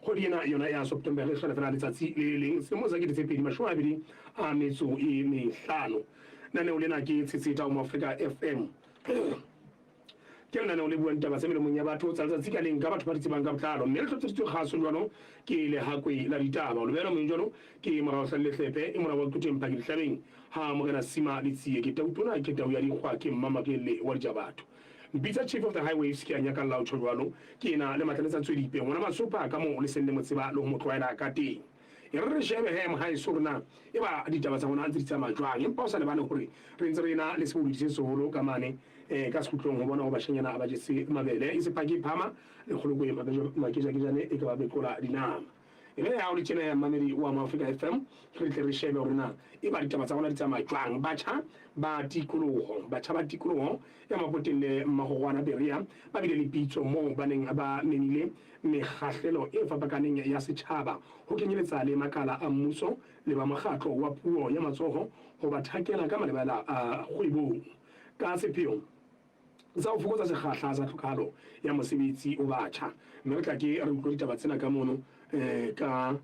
Kgwedi ena yona ya September e hlola fela letsatsi le le leng selemong sa 2025. Lenaneo lena ke Tshetsheta ho Moafrika FM. Ke lenaneo le buang ditaba tse melemong ya batho tsa letsatsi ka leng ka batho ba di tsebang ka botlalo, mme le hlophiseditswe kgaso jwalo ke Lehakwe la Ditaba. O le behela moyeng jwalo ke Morao Hlalele Hlepe, e mora wa Quteng Phaki Dihlabeng, ha Morena Sima Letsie. Ke tautona, ke tau ya dikgwa, ke Mmamakelle wa Dijabatho. Mpitsa Chief of the Highways, ke a nyakalla ho tjho jwalo. Ke ena le Matlaletsa Tswedipe, ngwana Masopa, ka moo le seng le mo tseba le ho mo tlwaela ka teng. E re re shebe he mohaeso hore na eba ditaba tsa rona ntse di tsamaya jwang, empa o sa lebale hore re ntse re ena le sebolodi se seholo ka mane ka sekgutlong ho bona hore bashanyana ba jese mabele e se phake phama le kgolokwe makejakejane e ka ba bekola dinama. E re ha o le tjena ya mmamedi wa Moafrika FM, re tle re shebe hore na eba ditaba tsa rona di tsamaya jwang. Batjha ba tikoloho, batjha ba tikoloho ya Mapoteng le Mmagogwana Berea ba bile le pitso moo ba neng ba memile mekgahlelo e fapakaneng ya setjhaba, ho kenyeletsa le makala a mmuso le ba mokgatlo wa puo ya matsoho ho ba thakela ka malebela a kgwebong ka sepheo sa ho fokotsa sekgahla sa tlhokahalo ya mosebetsi ho batjha. Mme re tla ke re utlwe ditaba tsena ka mono ka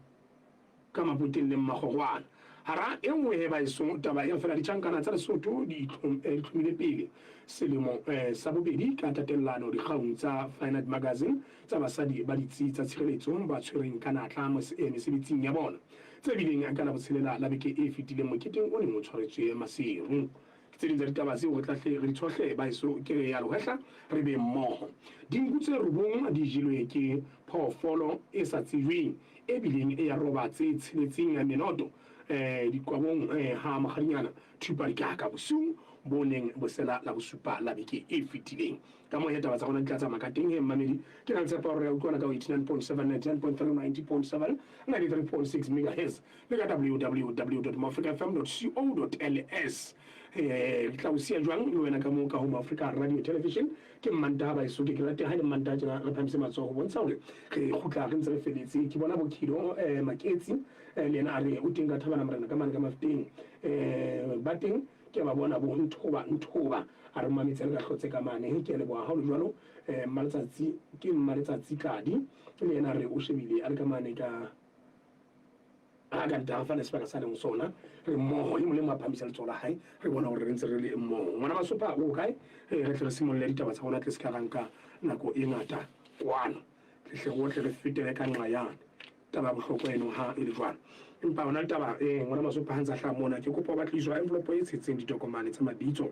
ka Mapoteng le Mmakgorwana. Hara e nngwe he baeso, taba e re fela ditjhankana tsa Lesotho di itlhomile pele selemo sa bobedi ka tatellano dikgaung tsa Finite Magazine tsa basadi ba ditsi tsa tshireletso ba tshwereng ka natla mesebetsing ya bona, tse bileng ka Labotshelela la beke e fetileng moketeng o neng o tshwaretswe Maseru. Ke tse ding tsa ditaba tseo re tla hle re di tshohle baeso, ke re ya lehwehla re be mmoho. Dinku tse robong di jelwe ke phoofolo e sa tsejweng e bileng ya roba tse tsheletseng menoto diqwabong ha Mokgadinyana Thupa Dikaka bosiung bo neng bo sela la bosupa la beke e fetileng. Ka moo he taba tsa rona di tla tsamaya ka teng he mmamedi, ke na le tshepo ya hore re a utlwana ka 89.7, 99.3, 90.7, 93.6 megahertz le ka www.moafricafm.co.ls. Re tla o siya jwang le wena ka moo ka ho Moafrika Radio Television. Ke Mmantaha baeso, ke ke rate ha e le Mmantaha tjena re phahamise matsoho ho bontsha hore re kgutla re ntse re feletse. Ke bona bo Khido Maketsi le yena a re o teng ka Thabana Morena ka mane ka Mafeteng. Ba teng ke a ba bona bo Nthoba Nthoba a re mametse re ka hlotse ka mane. Ke a leboha ha o le jwalo. Mmaletsatsi ke Mmaletsatsi Tladi le yena a re o shebile a le ka mane ka ha ka ntaha fa le sebaka sa leng sona re mmoho, e mong le mong a phahamisa letsoho la hae, re bona hore re ntse re le mmoho. Ngwana Masopha o kae? Re tle re simolle ditaba tsa rona tle se ka ra nka nako e ngata kwano, re hle rohle re fetele ka nqa yane. Taba ya bohlokwa eno ha e le jwalo. Empa hona le taba e ngwana Masopha ha ntse a hlaha mona, ke kopa ho batliswa envelope e tshetseng ditokomane tsa mabitso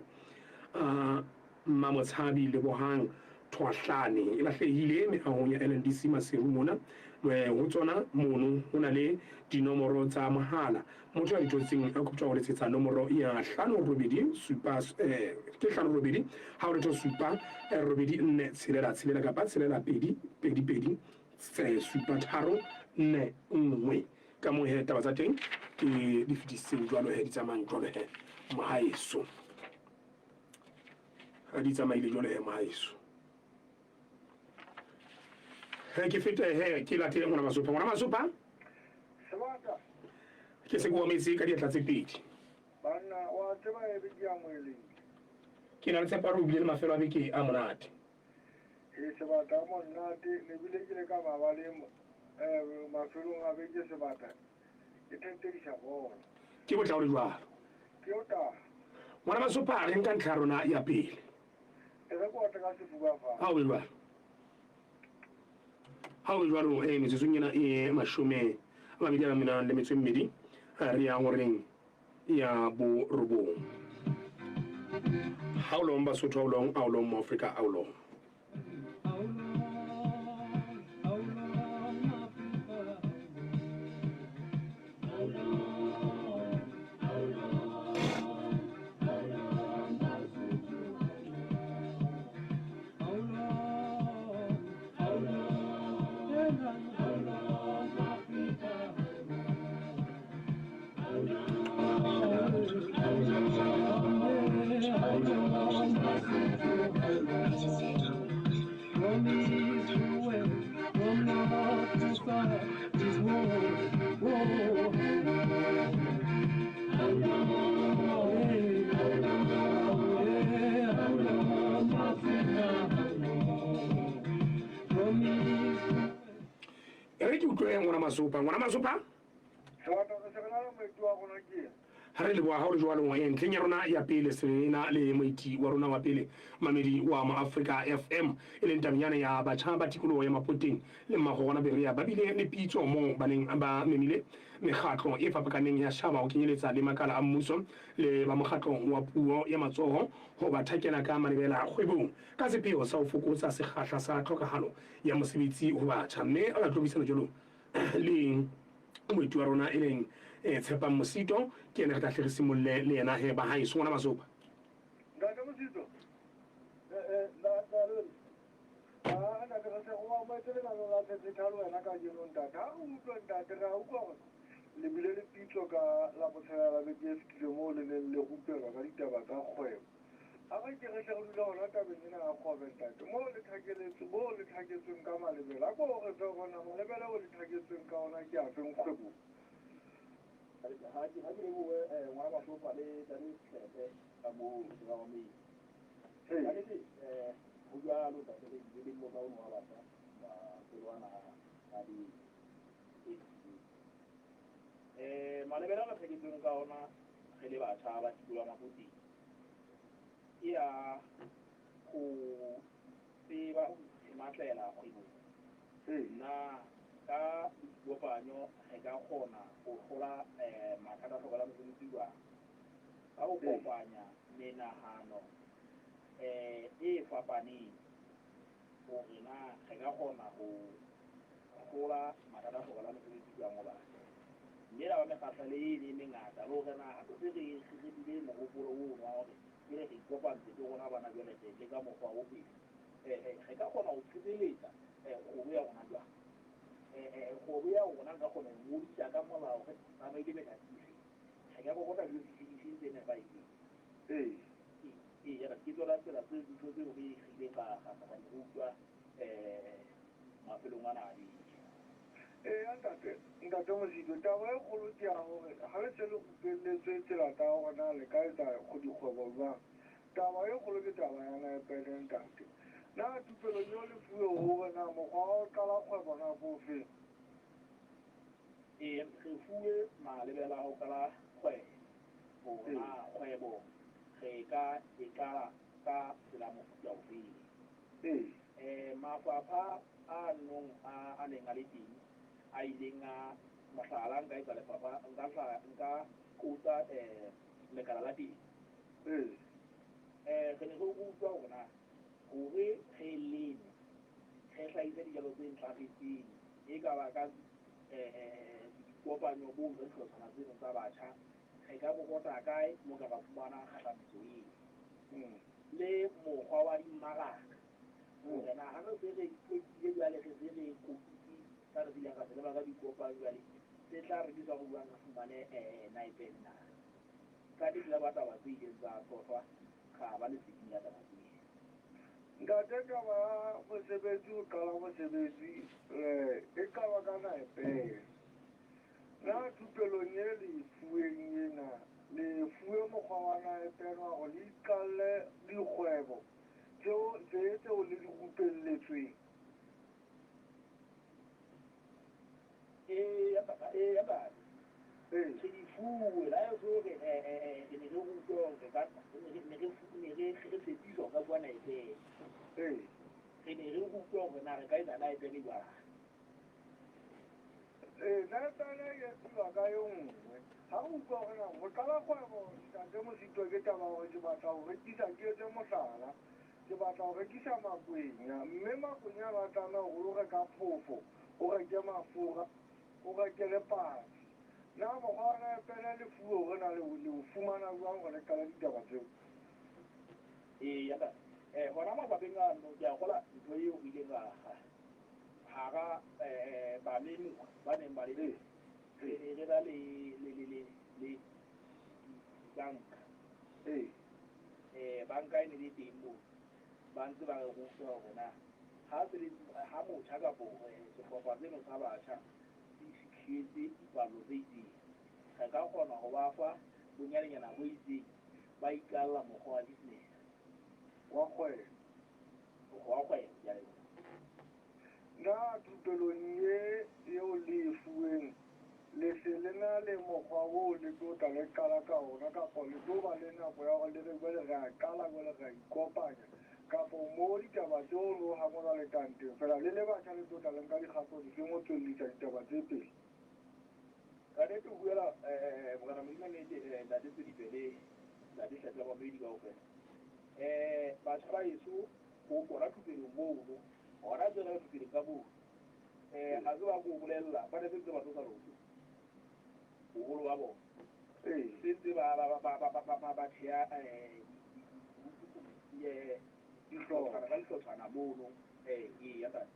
a Mmamotshabi Lebohang Thoahlane e lahlehile meahong ya LNDC Maseru mona. Ho tsona mono ho na le dinomoro tsa mohala. Motho ya di thotseng a koptjwa ho letsetsa nomoro ya hlano robedi supa ke hlano robedi ha ho letho supa robedi nne tshelela tshelela kapa tshelela pedi pedi pedi supa tharo nne nngwe. Ka moo he taba tsa teng ke di fetisitseng jwalo he di tsamayang jwalo he mohaeso. Ha di tsamaile jwalo he mohaeso. He ke fete he ke late ngwana Masopha. Ngwana Masopha? Sebata. Ke se ke ometse ka diatla tse pedi. Banna wa tseba e be ke amohelehile. Ke na le tshepo ya hore o bile le mafelo a beke a monate. E sebata a monate, ne bile ke le ka mabaleng mafelong a beke sebata ke thetedisa bolo. Ke botla o le jwalo. Ke o tala. Ngwana Masopha, re nka ntlha ya rona ya pele. E re ke otle ka sefuba fa. Ha o be jwalo. Ha o be jwalo, metsotsong ena e mashome a mabedi a menang le metso e mmedi, re ya horeng ya borobong. How long Basotho, how long, how long Moafrika, how long? E re ke utlwe ngwana Masopa. Ngwana Masopa? Sebata re se re na le moeti wa rona ke ena. Ha re leboha ha o le jwalo eh, ntlheng ya rona ya pele se na le moeti wa rona wa pele mamedi wa Moafrika FM e leng tabanyana ya batjha ba tikoloho ya Mapoteng le Mmagogwana Berea ba bile le pitso moo ba neng ba memile mekgatlo e fapakaneng ya shaba ho kenyeletsa le makala a mmuso le ba mokgatlo wa puo ya matsoho ho ba thakela ka malebela kgwebong ka sepheo sa ho fokotsa sekgahla sa tlhokahalo ya mosebetsi ho batjha mme ra tlo buisana jwalo le moeti wa rona e leng eh, Tshepang Mosito ke ene re tla hle re simolle le yena he ba haeso ngwana Masopa. Ntate Mosito. Ntate re se go amoetse lenaneo la Tshetshethalo wena kajeno ntate. Ha re utlwe ntate re a utlwa gore le bile le pitso ka la botshelela la beke e fetileng moo le neng le rupelwa ka ditaba tsa kgwebo. A re ke re hle re dula hona tabeng ena ya kgwebo ntate. Moo le thakeletswe, moo le thaketsweng ka malebele. A ko re fe hore na malebele o le thaketsweng ka ona ke afeng kgwebong. Ha ke lebohe ngwana Masopa le ntate Tshephe ka moo sebabameng. Ka nnete ho jwalo ntate re bile le mmoka ono wa batjha mafelo ana a di malebele a re thaketsweng ka ona re le batjha ba tikoloho ya Mapoteng ke ya ho tseba ho itshematlela kgwebong. Na ka boikopanyo re ka kgona ho hlola mathata a tlhoko la mosebetsi jwang? Ka ho kopanya menahano e fapaneng hore na re ka kgona ho hlola mathata a tlhoko la mosebetsi jwang ho batjha. Mme la ba mekgatlo le ene e mengata le hore na ha se re re bile mohopolo ono wa hore jwale re ikopantse ke rona bana jwale re leka mokgwa o pele. Re ka kgona ho tshireletsa kgwebo ya rona jwang? Kgwebo ya rona nka kgona ho ngodisa ka molao re tsamaile methati efe? Re ka kokota diofisi difeng tse nepahetseng? Ee, ke tsona tsela tse dintho tseo re ileng ra di rutwa mafelong ana a beke. Eya ntate, ntate Mosito, taba e kgolo ke ya hore ha le se le rupelletswe tsela tsa hore na le ka etsa dikgwebo jwang. Taba e kgolo ke taba ya naepele ntate. Na thupelong eo le fuwe hore na mokgwa wa ho qala kgwebo na ke ofeng? Ee, re fuwe malebela a ho qala kgwebo. Hore na kgwebo re ka e qala ka tsela mofuta ofeng. Mafapha a nong a neng a le teng a ileng a mohlala nka etsa lefapha nka qotsa lekala la teng. Re ne re rutwa hore na hore re leme re hlahise dijalo tse ntlafetseng e ka ba ka dikopanyo bo re dihlotshwana tseno tsa batjha re ka kokota kae mo ka ba fumana kgahlametso eo. Le mokgwa wa dimmaraka hore na ha re se re qetile jwale re se re kotutse ka re bileng ra se leba ka dikopanyo jwale se tla rekiswa re buang re fumane naepele na. Ka nnete la ba taba tse ileng tsa tshohlwa ra ba leseding la taba tseo. Ntate taba ya mosebetsi ho qala mosebetsi e qalwa ka naepele. Na thupelong e le e fuweng ena le fuwe mokgwa wa naepele wa hore le iqalle dikgwebo tseo tse tseo le di rupelletsweng? Eya ntate. Re di fuwe la eso re re ne re rutwa hore ka ne re re tshepiswa ka bua naepele. Re ne re rutwa hore na re ka etsa naepele jwang. Naepele e etsuwa ka e nngwe. Ha o utlwa hore na ho qala kgwebo ntate Mosito ke taba hore ke batla ho rekisa ke etse mohlala. Ke batla ho rekisa makwenya mme makwenya ba tlameha hore o reka phofo, o reke mafura, o reke le patsi. Na mokgwa wa naepele le fuwe hore na le o fumana jwang hore le qale ditaba tseo? Eya ntate. Hona mafapheng ano ke a kgolwa ntho eo re ileng ra hara balemuwa ba neng ba le teng. Re ne re na le dibanka. Banka e ne le teng moo ba ntse ba re ruta hore na ha se le ha motjha kapo sehlopha seno sa batjha se fihletse dipalo tse itseng, re ka kgona ho ba fa bonyanenyana bo itseng ba iqalla mokgwa wa business. Wa kgwebo. Mokgwa wa kgwebo, ke a leboha. Na thupelong ye yeo le e fuweng le se le na le mokgwa woo le tlo tla le qala ka ona kapa le tlo ba le nako ya gore le re jwale re a qala jwale re a ikopanya kapo mo ditaba tseo lo hangolwa letanteng fela le le batjha le tlo tla le nka dikgato difeng ho tswellisa ditaba tse pele? Ka nnete ho buela Morena Modimo nnete Ntate Tswedipele le Ntate Hlatela Bamedi kaofela. Batjha ba heso ho bona thupelong mono hona jwale re thupelong ka mono. A tseba ko bolella ba ne sentse ba tlosa loto boholo ba bona. Sentse ba ba ba ba ba ba ba thea dihlotshwana ka dihlotshwana mono eya ntate.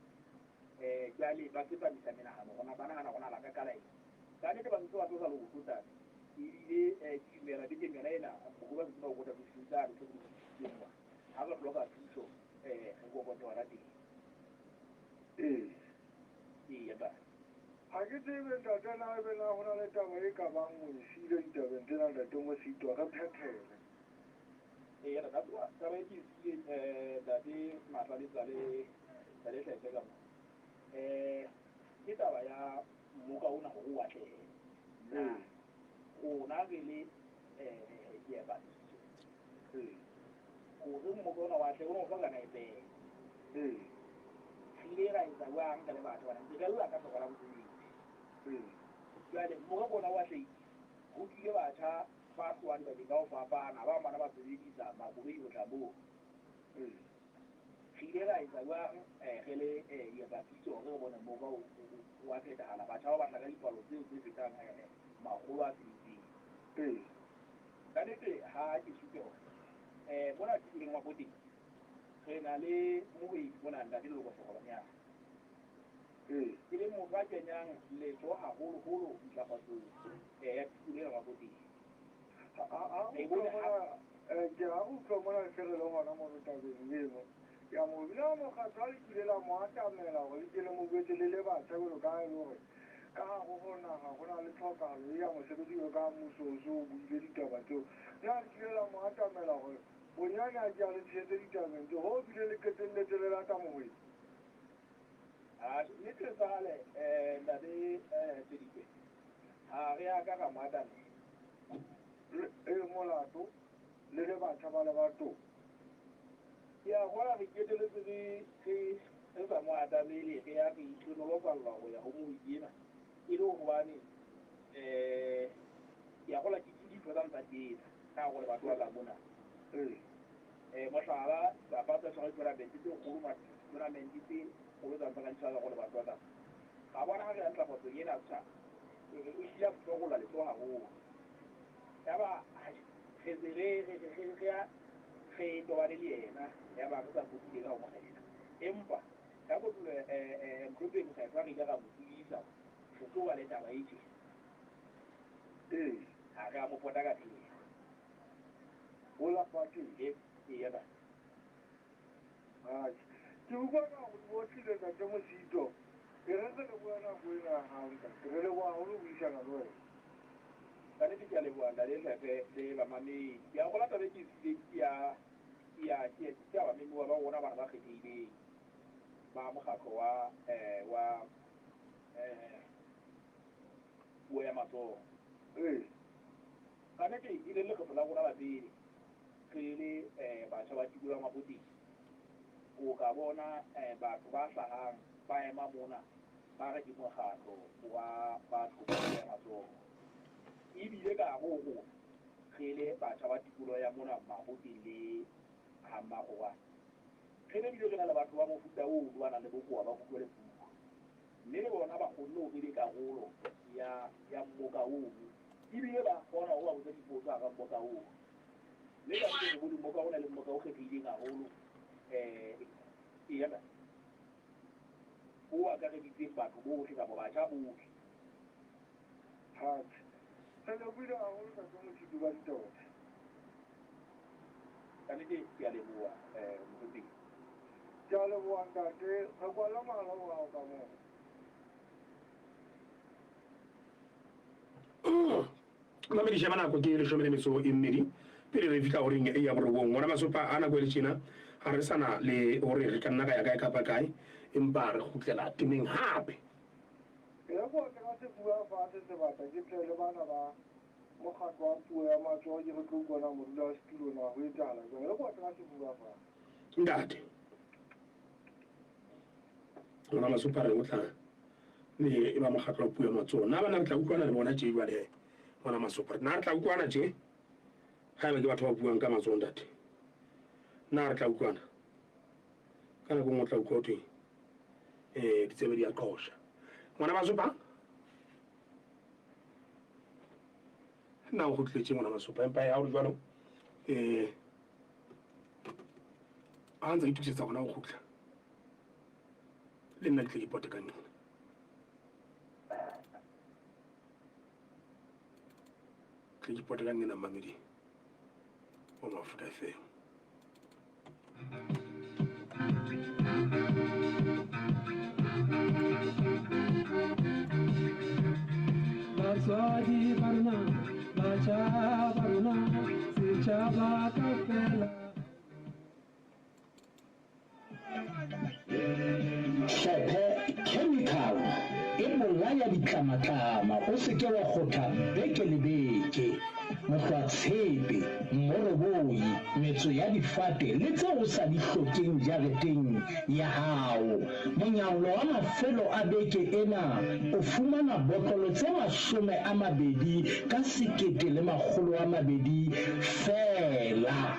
Jwale ba tsepamisa menahano hona ba nahana hore na ba ka qala eng. Ka nnete ba ntse ba tlosa leoto ntate. Ebile ke dumela bekeng yona ena boholo ba ntse ba kokota bosiu tsane tse bolokisitsweng mona. Ha ba hloka thuso re kokote hona teng. Ee. Eya ntate. Ha ke tsebe ntate na ebe na ho na le taba e ka bang o e siile ditabeng tsena ntate Mositwa re phethele. Eya ntate, a tseba taba e ke e siileng ntate Matlaletsa le ntate Hlehle ka mona. Ke taba ya mmoka ona hore o atlehe. Na rona re le diepapitso hore mmoka ona o atlehe o ne o hloka naepele. Re ile ra etsa jwang re le batho bana ntse re lla ka hloko la mosebetsi. Jwale mmoka ke ona o atlehile. Ho tlile batjha ba tlohang dibakeng ka ho fapana, ba bang bana ba sebedisa makoloi ho tla moo. Re ile ra etsa jwang re le diepapitso hore re bone mmoka o a phethahala. Batjha ba batla ka dipalo tseo tse fetang makgolo a tsheletseng. Ka nnete ha ke supe hore mona thupelong Mapoteng re na le mohwebi mona ntate Leloko Sekgobanyana. E leng motho a kenyang letsoho haholoholo ntlafatsong ya tikoloho ena Mapoteng. Ha Re bone ha ke ha re utlwa mona se re le hona mono tabeng eno ya mobi. Na mokgatlo ha le kile la mo atamela hore le ke le mo jwetse le le batjha jwalo ka ha e le hore ka hare ho naha ho na le tlhokahalo ya mosebetsi jwalo ka ha mmuso o se o buile ditaba tseo. Na le kile la mo atamela hore bonyane a ke a le tshehetse ditabeng tseo ho bile le qetelletse le lata mohwebi? Nnete sale ntate Tswedipele ha re a ka ra mo atamela. E molato le le batjha ba lebatong. Ke a kgolwa re qetelletse re re re sa mo atamele re ya re re nolofallwa ho ya ho mohwebi ena e le hobane ke a kgolwa ke dintho tsa ntsa di etsa ka hare ho lebatowa ka mona. Mohlala dipapadi tsa tshwara di-tournament tse kgolo tournament tse kgolo tsa ntsa ka di tshwara ka hare ho lebatowa ka. Ra bona ha re ya ntlafatsong ena setjhaba e hlile ya forola letsoho haholo. Yaba re se re re re re ya re tobane le yena yaba re sa kotule ka ho morena. Empa ka kotulo Mohlomphehi Mokgethwa re ile ra mo tsebisa re tlo ba le taba e tjena. Ha re a mo pota ka pele. O lapa teng. Eya ntate. Atjhe. Ke utlwa ka hore o tlile ntate Mosito. E re re leboha nako ena ya hao ntate. Re leboha haholo ho buisana le wena. Ka nnete ke a leboha ntate Hlepe le bamamedi. Ke a kgolwa taba e ke e siileng ke ya ke ya ke ya ke ya bamemuwa ba rona bana ba kgethehileng ba mokgatlo wa wa puo ya matsoho. Ka nnete e le lekgetlo la rona la pele re le batjha ba tikoloho ya Mapoteng o ka bona batho ba hlahang ba ema mona ba re ke mokgatlo wa batho ba puo ya matsoho. Ebile ka hare ho rona re le batjha ba tikoloho ya mona Mapoteng le ha Mmakgowa re ne bile re na le batho ba mofuta oo ba nang le bokowa ba kutlwe le puo. Mme le bona ba kgonne hore ebe karolo ya ya mmoka ono. Ebile ba kgona hore ba botse dipotso hara mmoka oo. Mme ka nnete re bone mmoka ona le mmoka o kgethehileng haholo eya ntate. O akareditseng batho bohle kapa batjha bohle. Atjhe. Re lebohile haholo ntate Mosito ka ditaba tse. Ka nnete ke a leboha Mohlomphehi. Ke a leboha ntate. Re kwalla mohala wa hao ka moo. Mamedi sheba nako ke leshome le metso e mmedi pele re fihla horeng ya borobong. Ngwana masopa a nako e le tjena ha re sana le hore re ka nna ka ya kae kapa kae. Empa re kgutlela temeng hape. E re ko tle ka sefuba fatshe sebata ke tle le bana ba mokgatlo wa puo ya matsoho ke re tlo utlwa na modulasetulo na ho etsahala jwang. E re ko tle ka sefuba fatshe. Ntate. Ngwana Masopha re o tla le e ba mokgatlo wa puo ya matsoho. Na bana re tla utlwana le bona tje jwale ngwana Masopha. Na re tla utlwana tje? Haeba ke batho ba buang ka matsoho ntate. Na re tla utlwana? Ka nako nngwe o tla utlwa ho thwe eh ditsebe di a qosha. Ngwana Masopha? Nna o kgutletse ngwana Masopha empa ya hore jwalo eh a ntse a itokisetsa hona ho kgutla. Le nna ke tle ke pote ka nqena. Tle ke pote ka nqena mmamedi wa Maafrika FM. Batswadi ba rona, batjha ba rona, setjhaba kaofela. Hlephe chemical e bolaya ditlamatlama, o se ke wa kgotha beke le beke. Mohlwatshepe, mmoroboi, metso ya difate le tse o sa di hlokeng jareteng ya hao. Monyallo wa mafelo a beke ena o fumana botlolo tse 20 ka 1200 feela.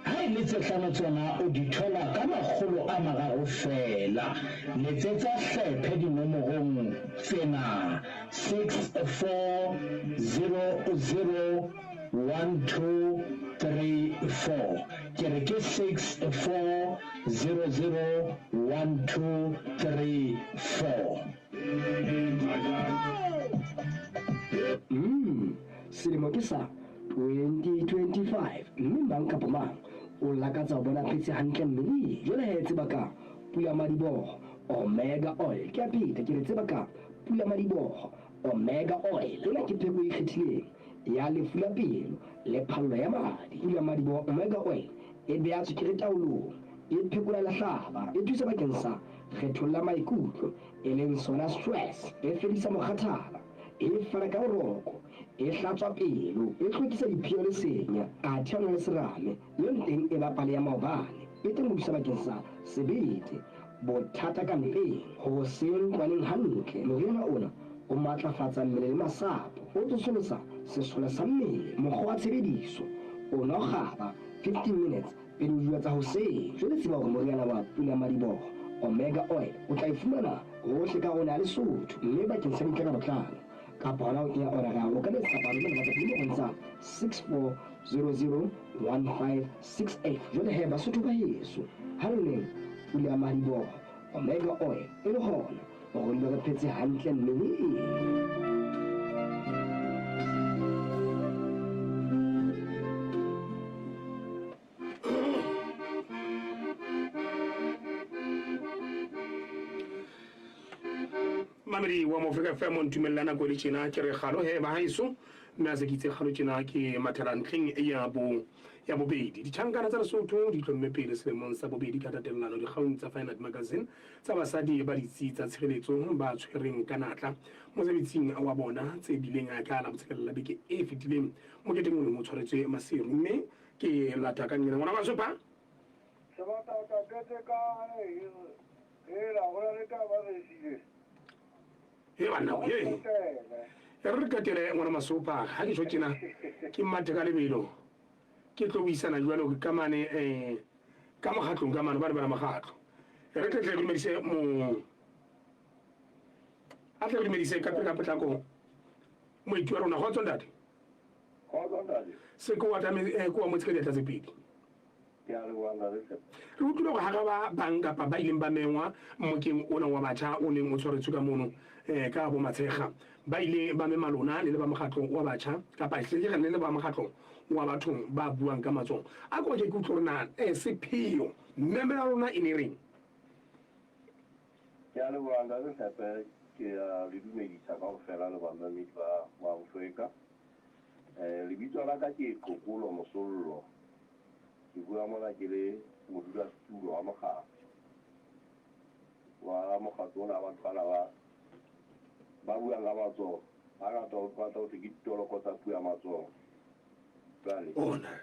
Ha e le tse hlano tsona o di thola ka 300 feela. Letsetsa Hlephe dinomorong tsena, 64001234. Ke re ke 64001234. Mm, selemo ke sa 2025 mme mang kapa mang o lakatsa ho bona phetse hantle mmeleng. Jwale he tseba ka pulamadiboho Omega Oil. Ke a pheta ke re tseba ka pulamadiboho Omega Oil. Ena ke pheko e ikgethileng ya lefu la pelo le phallo ya madi. Pulamadiboho Omega Oil e beha tswekere taolong, e phekola lehlaba, e thusa bakeng sa kgethollo ya maikutlo e leng sona stress, e fedisa mokgathala, e fana ka boroko, e hlatswa pelo, e hlwekisa diphio le senya, athe yona le serame, le teng e ba pale ya maobane, e teng ho thusa bakeng sa sebete, bothata ka mpeng, ho se ntlwaneng hantle. Moriana ona o matlafatsa mmele le masapo, o tsosolosa sesole sa mmele. Mokgwa wa tshebediso, o nwa kgaba 15 minutes pele o dijo tsa hoseng. Jwale tseba hore moriana wa pulamadiboho Omega Oil o tla e fumana hohle ka rona ya Lesotho, mme bakeng sa dintlha ka botlalo kapa hona ho kenya order ya hao, o ka letsa kapa romela WhatsApp dinomorong tsa 64001568. Jwale he Basotho ba heso, ha re nweng pulamadiboho Omega Oil e le hona hore re dule re phetse hantle mmeleng. Mamedi wa Moafrika FM o ntumella nako e le tjena ke re kgalo he ba haeso mme a se ke itse kgalo tjena ke mathela ntlheng ya bo ya bobedi. Ditjhankana tsa Lesotho di hlomme pele selemong sa bobedi ka tatellano dikgaung tsa Fine Art Magazine tsa basadi ba ditsi tsa tshireletso ba tshwereng ka natla mosebetsing wa bona tse bileng ka Labotshelela la beke e fetileng moketeng o neng o tshwaretswe Maseru mme ke lata ka nqena ngwana Masopha. Sebata o tatetse kae? Hela, ho na le taba re siile. He banna, he. E re re qetele ngwana Masopha, ha ke tjho tjena ke mathe ka lebelo. Ke tlo buisana jwalo ka mane eh ka mokgatlong ka mane ba re bana mokgatlo. E re tle tle re dumedise mo a tle re dumedise ka pele ka potlako moeti wa rona. Kgotso ntate. Kgotso ntate. Se ke wa tame eh, ke wa motse ka diatla tse pedi. Ke a leboha ntate Tshepo. Re utlwile hore hara ba bang kapa ba ileng ba mengwa mokeng ona wa batjha o neng o tshwaretswe ka mono eh, ka bo Matshekga, ba ile ba mema lona le le ba mokgatlo wa batjha kapa ehlile ke re le le ba mokgatlo wa batho ba buang ka matsoho. A ko ke ke utlwe hore na eh, sepheo memo ya lona e ne reng? Ke a leboha ntate Tshepe, ke a le dumedisa kaofela le bamamedi ba Moafrika. Eh, lebitso la ka ke Qokolo Mosollo. Ke bua mona ke le modulasetulo wa mokgatlo. wa mokgatlo ona wa batho bana ba ba buang ka matsoho. Hangata o batla ho thwe ke ditoloko tsa puo ya matsoho. Jwale Ona.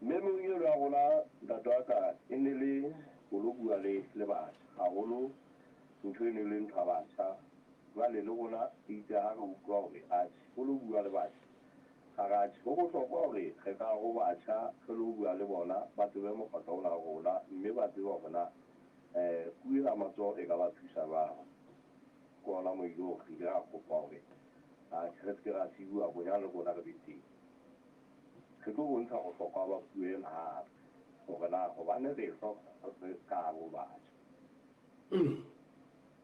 memong eno ya rona ntate wa ka e ne le ho lo bua le le batjha haholo, ntho e ne le ntho ya batjha. Jwale le rona itse ha re utlwa hore atjhe ho lo bua le batjha, ra re atjhe ho bohlokwa hore re ka ho batjha re lo bua le bona, ba tsebe mokgatlo ona wa rona, mme ba tsebe hore na puo ena ya matsoho e ka ba thusa jwang. Ke hona moo ile hore re ile ra kopa hore atjhe re seke ra siuwa, bonyane le rona re be teng. Re tlo bontsha bohlokwa ba puo ena hape hore na hobane re e hloka re ka hare ho batjha.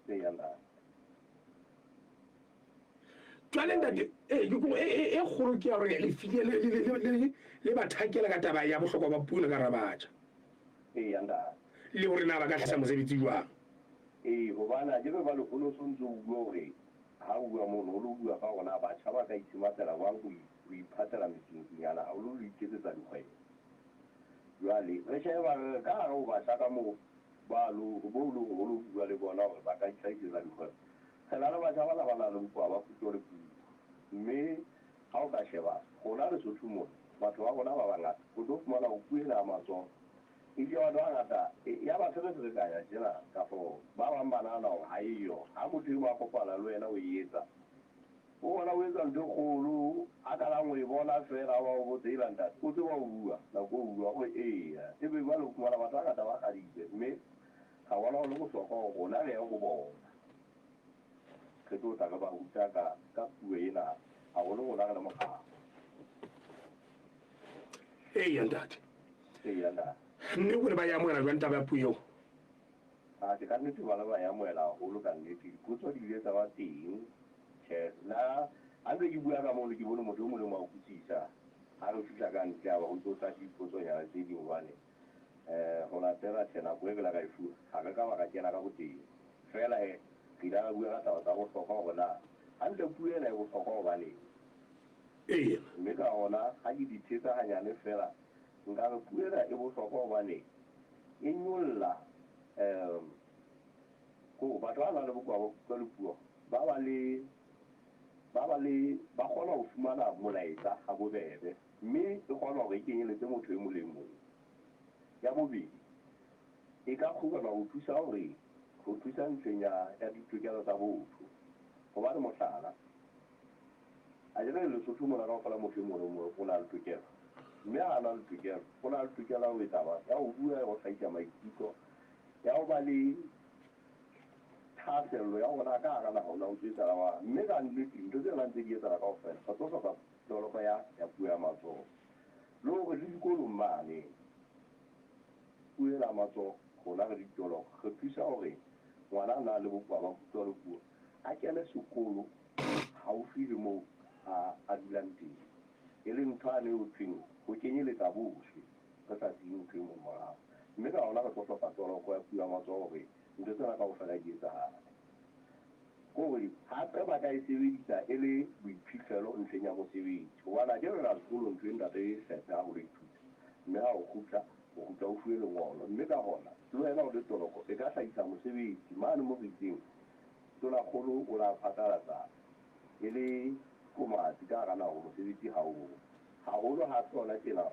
Eya ntate. Jwale ntate, ee, ke kopo e kgolo ke ya hore le fihle le ba thakela ka taba ya bohlokwa ba puo ena ka hara batjha. Eya ntate. Le hore na ba ka tlisa mosebetsi jwang. Ee, hobane akere jwale ho no so ntso o bua hore ha o bua mono o lo bua ka hore na batjha ba ka itshematela jwang ho ho iphatela metsunkunyana haholo le ho iketsetsa dikgwebo. Jwale re sheba re re ka hare ho batjha ka moo ba lo bo lo ho lo bua le bona hore ba ka itlhahisetsa dikgwebo. Re na le batjha bana ba nang le bokowa ba kutlo le puo. Mme ha o ka sheba rona Lesotho mona batho ba rona ba bangata o tlo fumana hore puo ena ya matsoho ebile batho ba bangata ya ba fereferekanya tjena kafo ba bang ba nahana hore ha eyo. Ha motho e mong a kopana le wena o e etsa, o bona o etsa ntho e kgolo, a qalang ho e bona feela a ba o botse, hela ntate o tseba ho bua? Nako o bua o re eya. Ebe jwale o fumana batho ba bangata ba kgadile, mme ra bona ho le bohlokwa hore rona re ye ho bona. Re tlo tla re ba ruta ka ka puo ena haholo rona re le mokgatlo. Eya ntate. Eya ntate. Mme o ne ba e amohela jwang taba ya puo eo? Atjhe, ka nnete bana ba e amohela haholo ka nnete. Dipotso di ile tsa ba teng. Tjhe, nna ha ntse ke bua ka mono ke bone motho e mong le mong a utlwisisa. Ha re fihla ka ntle a ba ho ntso tla dipotsonyana tse ding hobane ho latela tjhe nako e re la ka e fuwa ha re ka ba ra kena ka boteng. Feela he re ile ra bua ka taba tsa bohlokwa hore na hantle puo ena e bohlokwa hobaneng. Eya. Mme ka hona ha ke di thetsa hanyane feela nka re puo ena e bohlokwa hobane e nyolla ko batho ba nang le bokowa ba kutlwa le puo ba ba le ba ba le ba kgona ho fumana molaetsa ha bobebe, mme e kgona hore e kenyeletse motho e mong le e mong. Ya bobedi, e ka kgona ho thusa hore ho thusa ntlheng ya ya ditokelo tsa botho. Hobane mohlala, akere Lesotho mona kaofela motho e mong le mong o na le tokelo, mme ha a na le tokelo, o na le tokelo ya ho etsa ya ho bua, ya ho hlahisa maikutlo, ya ho ba le thahasello ya hore na ka hara naha ho na ho ntso etsahala jwang. Mme ka nnete dintho tsena ntse di etsahala kaofela, re tlo hloka toloko ya ya puo ya matsoho. Le hore le dikolong mane puo ena ya matsoho rona re ditoloko re thusa hore ngwana a nang le bokowa ba kutlo le puo a kene sekolo haufi le moo a a dulang teng, e leng ntho yane eo thweng ho kenyeletsa bohle re sa siye motho e mong morao. Mme ka hona re tlo hloka toloko ya puo ya matsoho hore ntho tsena kaofela di etsahale. Ke hore hape ba ka e sebedisa e le boiphihlelo ntlheng ya mosebetsi, hobane akere re ya sekolong ntho e ntate e hlophe ha o lo ithuta, mme ha o kgutla o kgutla o fuwe lengolo. Mme ka hona le wena o le toloko e ka hlahisa mosebetsi mane mo re itseng Tonakgolo o la phatlalatsa e le qomatsi ka hara naha hore mosebetsi ha o haholo. Hape hona tjena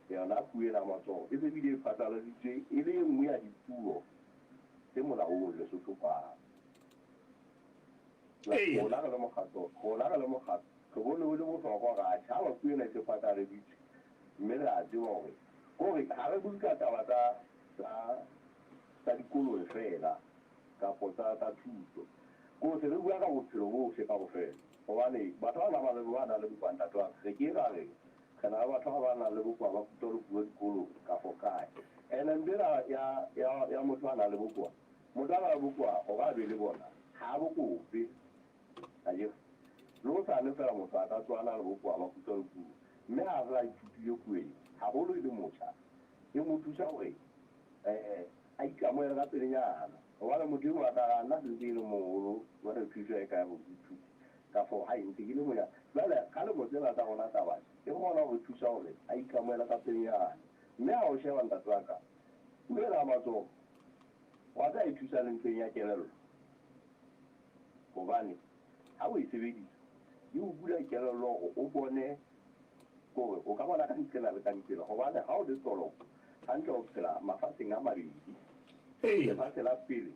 yona puo ena ya matsoho e se bile e phatlaladitswe e le e nngwe ya dipuo tse molaong Lesotho kwano. Rona re le mokgatlo, rona re le mokgatlo re bone ho le bohlokwa hore atjhe ha ba puo ena e se phatlaladitswe, mme re a tseba hore kore ha re bue ka taba tsa tsa tsa dikolong feela kapo tsa tsa thuto, ko se re bua ka bophelo bohle kaofela. Hobane batho ba ba ba nang le bokowa ntate wa ka, re ke ra re re na le batho ba ba nang le bokowa ba kutlo le puo dikolong kafo kae. Ene ntho ena ya ya ya motho a nang le bokowa, motho a nang le bokowa hore a be le bona ha bo kope akere. Le hosane feela motho a ka tsoha a na le bokowa ba kutlo le puo, mme ha se a ithutile puo ena haholo e le motjha, e mo thusa hore a ikamohele ka pelenyana. Hobane motho e mong a ka re, nna se ntse ke le moholo, jwale thuso e kae hore ke ithute kafo ha e ntse ke le monyane. Jwale ka lemo tsena tsa rona tsa batjha e kgona ho re thusa hore a ikamohele ka pelenyana. Mme ha o sheba ntate wa ka, puo ena ya matsoho Wa tseba e thusa le nthong ya kelello. Hobane ha o e sebedisa e o bula kelello hore o bone kore o ka bona ka nqena le ka nqena. Hobane ha o le toloko hantle o phela mafatsheng a mabedi. Lefatshe la pele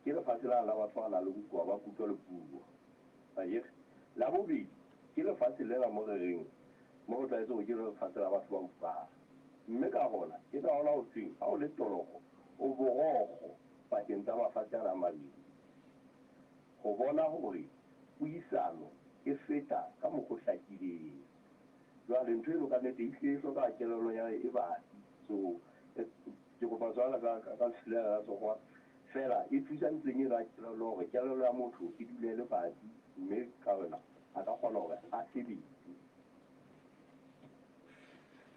ke lefatshe la la batho ba nang le bokowa ba kutlo le puo. Akere? La bobedi ke lefatshe lena mo re reng mo re tlwaetse hore ke lefatshe la batho ba utlwang. Mme ka hona ke ka hona ho thweng ha o le toloko o borokgo pakeng tsa mafatshe ana a mabedi. Ho bona hore puisano e feta ka mokgwa o hlakileng. Jwale ntho eno ka nnete ehlile e hloka kelello ya e batsi. So ke kopa tshwarelo ka ka lefilana la sekgowa feela e thusa ntlheng eno ya kelello hore kelello ya motho e dule e le batsi mme ka yona a ka kgona hore a sebetse.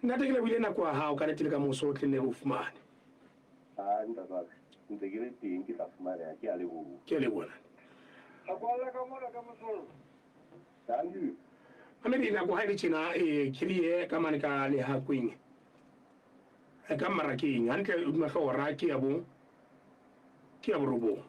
Ntate ke lebohile nako ya hao ka nnete le ka moso o tle nne re o fumane. Aa ntate wa ka ntse ke le teng ke tla fumaneha ke a leboha. Ke a leboha ntate. Re kwalle ka mona ka mosollo. Thank you. Mamedi nako ha e le tjena eh kiriye ka mane ka Lehakweng ka mmarakeng hantle hodima hlooho ra ke ya bo ke ya borobong.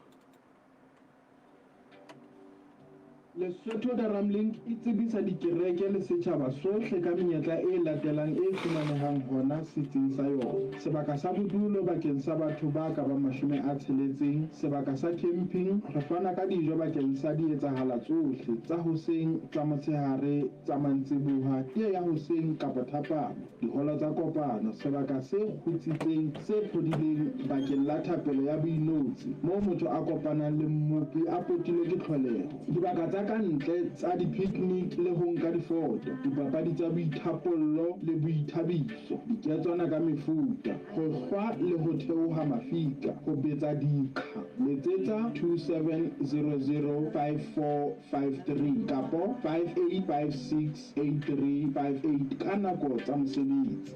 Lesotho Daramlink e tsebisa dikereke le setjhaba sohle ka menyetla e latelang e fumanehang hona setsing sa yona, Sebaka sa bodulo bakeng sa batho ba ka bang 60, sebaka sa camping, re fana ka dijo bakeng sa dietsahala tsohle, tsa hoseng, tsa motshehare, tsa mantsiboha, tee ya hoseng kapa thapama, diholo tsa kopano, sebaka se kgutsitseng, se phodileng bakeng la thapelo ya boinotshi, moo motho a kopanang le Mmopi a potilwe ke tlholeho, dibaka tsa ka ntle tsa di-picnic le ho nka difoto, dipapadi tsa boithapollo le boithabiso, diketswana ka mefuta, ho hlwa le ho theoha mafika, ho betsa diqha. Letsetsa 27005453 kapo 58568358 ka nako tsa mosebetsi.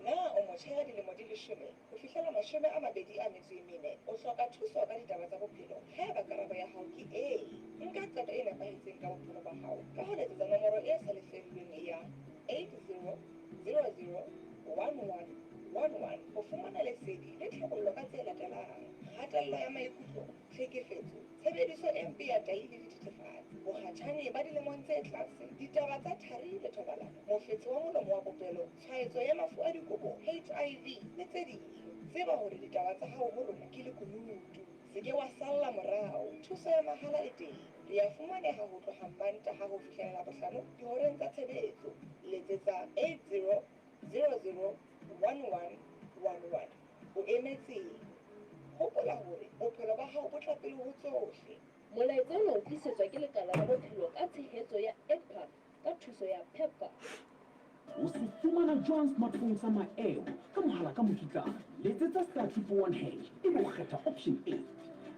Na o motjha ya dilemo di leshome ho fihlela 24? O hloka thuso ka ditaba tsa bophelo? Haeba karabo ya hao ke ee, nka qeto e nepahetseng ka bophelo ba hao ka ho letsetsa nomoro e sa lefellweng ya 80001111 ho fumana lesedi le tlhabollo ka tse latelang, kgatello ya maikutlo, tlhekefetso, tshebediso e mpe ya tahi le dithethefatsi, bokgatjhane ba dilemong tse tlase, ditaba tsa thari le thobalano, mofetshe wa molomo wa popelo, tshwaetso ya mafu a dikobo, HIV, le tse ding. Tseba hore ditaba tsa hao ho rona ke lekunutu. Se ke wa salla morao. Thuso ya mahala e teng. Re a fumaneha ho tloha Mantaha ho fihlela Labohlano dihoreng tsa tshebetso. Letsetsa 80001111. O emetseng? Hopola hore bophelo ba hao bo tla pele ho tsohle. Molaetsa ona o tlisetswa ke Lekala la Bophelo ka tshehetso ya EDPA ka thuso ya PEPFAR. O se fumana jwang smartphone sa maemo ka mohala ka mokitlane? Letsetsa star 111 hash ebe o kgetha option 8.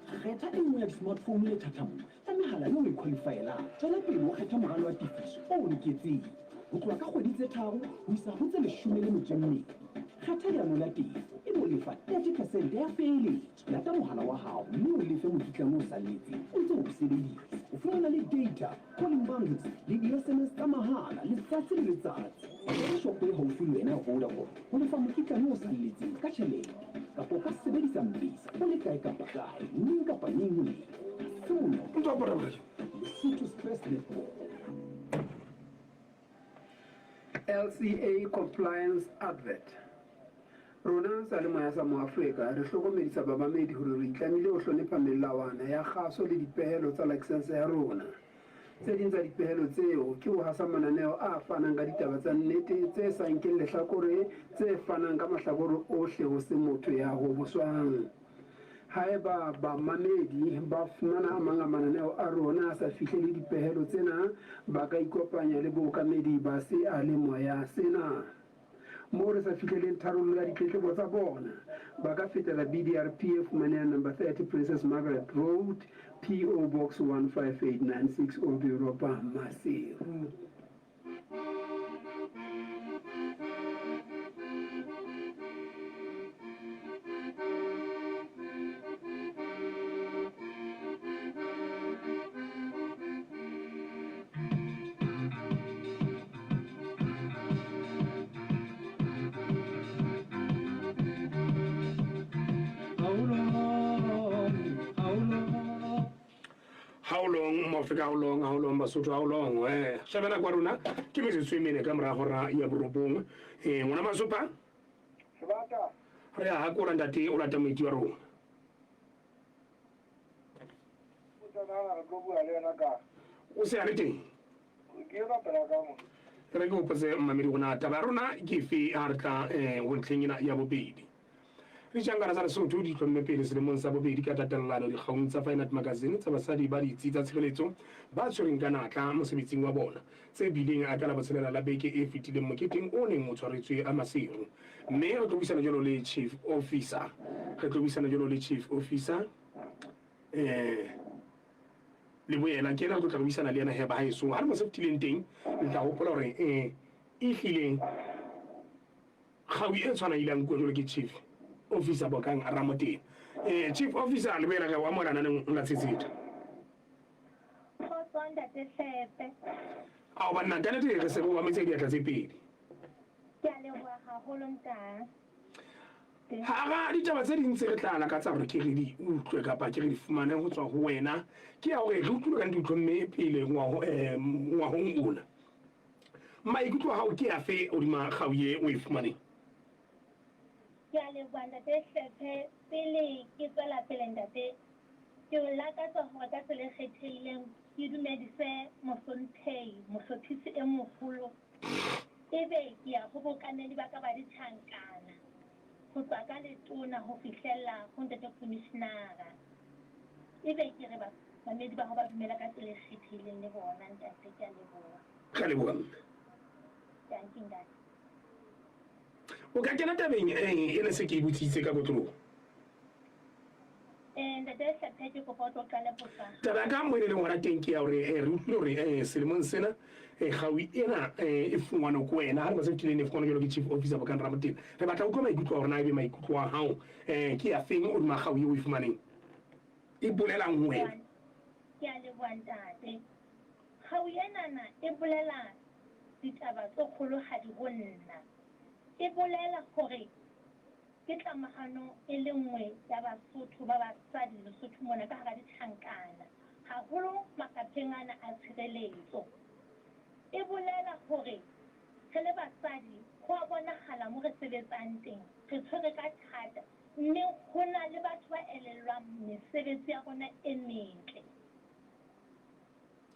Kgetha e nngwe ya di-smartphone lethathamong tsa mehala eo o e qualifyelang. Tswela pele o kgethe moralo wa tefiso o o loketseng, ho tloha ka kgwedi tse tharo ho isa ho tse 18. Kgetha leano la tefo ebe o lefa 30 percent ya peeletso. Lata mohala wa hao mme o lefe mokitlane o salletseng o ntse o o sebedisa. O fumana le data, calling bundles le di-SMS tsa mahala letsatsi le letsatsi. Etela shopo e haufi le wena ya Vodacom ho lefa mokitlane o salletseng ka tjhelete kapa o ka sebedisa M-Pesa o le kae kapa kae, neng kapa neng ho lefa. Ha se bonolo. Lesotho's best network. LCA Compliance Advert. Rona seyalemoya sa Moafrika re hlokomedisa bamamedi hore re itlamile ho hlonepha melawana ya kgaso le dipehelo tsa lakesense ya rona. Tse ding tsa dipehelo tseo ke ho hasa mananeo a fanang ka ditaba tsa nnete tse sa nkeng lehlakore tse fanang ka mahlakore ohle ho se motho ya hoboswang. Haeba bamamedi ba fumana a mang a mananeo a rona a sa fihlele dipehelo tsena, ba ka ikopanya le bookamedi ba seyalemoya sena. Moo re sa fihleleng tharollo ya ditletlebo tsa bona, ba ka fetela BDRP e fumanehang Number 30 Princess Margaret Road, PO Box 15896, Old Europa, Maseru. How long Moafrika, how long, how long Basotho, how long? Eh, shebe nako ya rona ke metsotso e mene ka mora hora ya borobong. Eh, ngwana Masopa? Sebata. Re a hakola ntate o lata moeti wa rona. O tsena re tlo bua le yena ka. O se a le teng? Ke ena pela ka mo. Re ke hopotse mmamedi rona taba ya rona ke efe ha re tla eh, ho ntlheng ena ya bobedi. Ditjhankana tsa Lesotho di hlomme pele selemong sa bobedi ka tatellano dikgaung tsa Fine Art Magazine tsa basadi ba ditsi tsa tshireletso ba tshwereng ka natla mosebetsing wa bona, tse bileng ka Labotshelela la beke e fetileng moketeng o neng o tshwaretswe Maseru. Mme re tlo buisana jwalo le Chief Officer, re tlo buisana jwalo le Chief Officer eh Leboela, ke yena re tlo tla re buisana le yena he bahaeso. Ha re mo se fetileng teng, le tla hopola hore eh ehlile Kgau e tshwana ile ya nkuwa jwalo ke Chief Officer Bokang Ramotena. Eh, Chief Officer Leboela re o amohela naneng la Tshetsheta. Kgotso Ntate Hlepe. Ao banna, ka nnete re se re o ametse diatla tse pedi. Ke a leboha haholo ntate. Hara ditaba tse ding tse re tla lakatsa hore ke re di utlwe kapa ke re di fumane ho tswa ho wena ke ya hore re utlwile ka nnete o itlhomme pele ngwahong ona. Maikutlo a hao ke afe hodima kgau ye o e fumaneng? Ke a leboha Ntate Hlephe. Pele ke tswela pele Ntate, ke o lakatsa hore ka tsela e kgethehileng ke dumedise Mohlomphehi Mohlophisi e Moholo, ebe ke ya ho bookamedi ba ka ba ditjhankana, ho tswa ka letona ho fihlella ho Ntate Khomishenara. Ebe ke re bamamedi ba hao ba dumele ka tsela e kgethehileng le bona Ntate. Ke a leboha. Re a leboha mme. Dankie ntate. O ka kena tabeng e ne se ke e botsitse ka kotloloho. Eh, ntate Hlephe ke kopa o tlo qale potso ya hao. Taba ya ka mo e leng hona teng ke ya hore eh, re utlwile hore eh, selemong sena eh, kgau ena eh, e fumanwe ke wena. Ha re se fetileng e fumanwe jwalo ke Chief Officer Bokang Ramotena. Re batla ho utlwa maikutlo a hore na ebe maikutlo a hao eh, ke a feng hodima kgau eo o e fumaneng. E bolelang ho wena? Ke a leboha ntate. Kgau enana e bolela ditaba tse kgolohadi ho nna. E bolela hore ke tlamahano e le nngwe ya Basotho ba basadi Lesotho mona ka hara ditjhankana, haholo mafapheng ana a tshireletso. E bolela hore re le basadi ho a bonahala mo re sebetsang teng re tshwere ka thata mme ho na le batho ba elellwang mesebetsi ya rona e metle.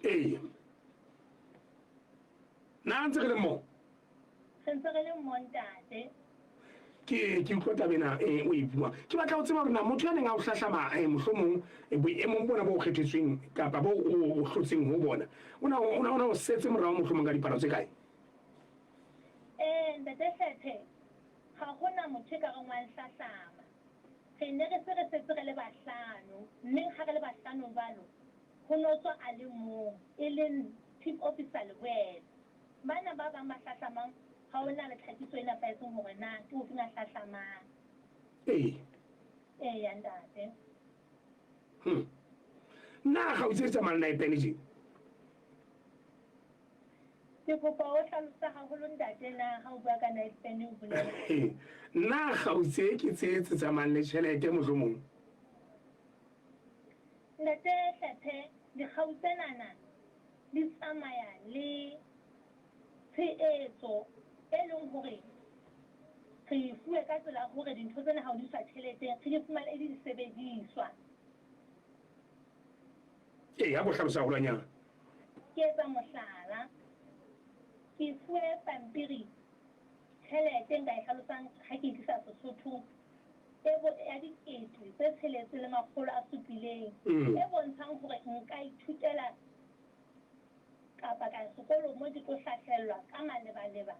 Ee. Na ntse re le mmoho? Re ntse re le mmoho ntate. Ke ke utlwa taba ena eh, o e bua. Ke batla ho tseba hore na motho ya neng a o hlahlama eh, mohlomong eh, boemong bona bo o kgethetsweng kapa bo o o hlotseng ho bona, o na o na o na o setse morao mohlomong ka dipalo tse kae? Eh, ntate Hlephe, ga ho na motho e ka reng wa nhlahlama. Re ne re se re setse re le bahlano, mme ha re le bahlano jwalo, ho no tswa a le mong, e leng Chief Officer Leboela. Bana ba bang ba hlahlamang ha ho na le tlhakiso e nepahetseng hore na ke ofeng a hlahlamang. Ee. Eya, ntate. Na ga o itse tsamaya le naepene je? Ke kopa o hlalose haholo ntate na ha o bua ka night pen o bolela. Na ga o tse ke tse tse tsamayang le tjhelete mohlomong? Ntate Hlephe, dikgau tsenana di tsamaya le tshehetso e leng hore re e fuwe ka tsela ya hore dintho tsena ha o di isa tjheleteng re di fumane e le disebediswa. Ee, a ko hlalose haholwanyane. Ke etsa mohlala, ke fuwe pampiri tjhelete nka e hlalosang ha ke e tlisa Sesothong e bo ya 6700 e bontshang hore nka ithutela kapa ka ya sekolong mo ke tlo hlahlellwa ka malebaleba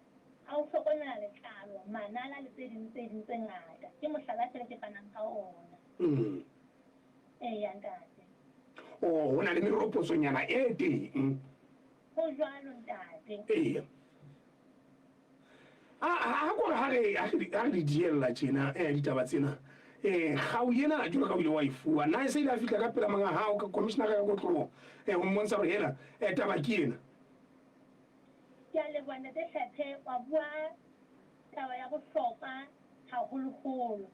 a ho hlokomela letlalo, manala le tse ding tse ding tse ngata. Ke mohlala feela ke fanang ka ona. Eya ntate. Oh, ho na le meropotsonyana e teng. Ho jwalo ntate. Eya. A ha ko re ha re ha re di diella tjena eh ditaba tsena. Eh kgau ena jwalo ka o ile wa e fuwa. Na e se ile ya fihla ka pela monga hao ka commissioner ka kotloloho eh ho mmontsha hore hela eh taba ke ena. Ke a leboha ntate Hlephe wa bua taba ya bohlokwa haholoholo.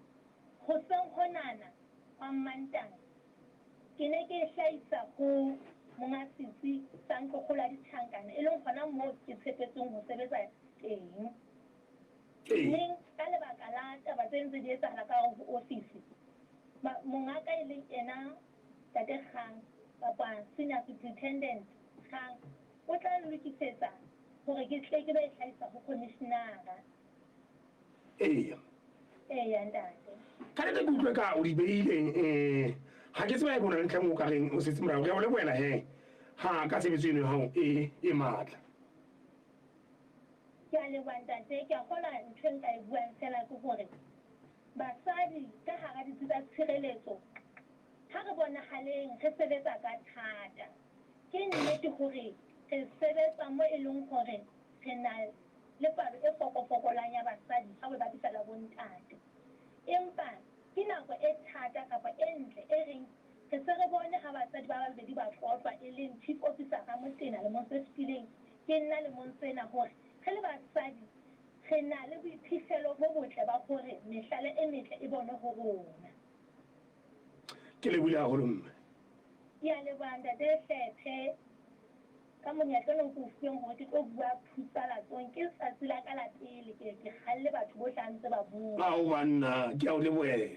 Hoseng honana wa Mmantaha ke ne ke e hlahisa ho. monga setsi sa ntlokgolo ya ditjhankana e leng hona moo ke tshepetsweng ho sebetsa teng. Mme ka lebaka la taba tse ntse di etsahala ka hare ho ofisi, mongaka e leng ena Ntate Kgang kapa Senior Superintendent Kgang o tla nlokisetsa hore ke tle ke lo e hlahisa ho Commissionara. Eya. Eya ntate. Ka nnete ke utlwe ka o di beile um ga ke tseba e bona ntlha mo o ka reng o setse morago. Ke a o lebohela he ha ka tshebetso eno ya gago e e maatla. Ke a leboha ntate, ke a kgolwa ntho e nka e buang fela ke hore basadi ka hara ditsi tsa tshireletso ha re bonahaleng re sebetsa ka thata. Ke nnete hore re sebetsa mo e leng hore re na le palo e fokofokolang ya basadi ha o e bapisa le ya bontate. Empa ke nako e thata kapa e ntle e reng re se re bone ha basadi ba babedi ba tlotlwa e leng Chief Officer Ramotena lemong se fetileng ke nna lemong sena hore re le basadi re na le boiphihlelo bo botle ba hore mehlala e metle e bonwe ho rona. Ke lebohile haholo mme. Ke a leboha Ntate Hlephe ka monyetla ona o ke o fuweng hore ke tlo bua phutsalatsong. Ke letsatsi la ka la pele ke ke kgalle batho bohle ha ntse ba bua. Ao banna, ke a o lebohela.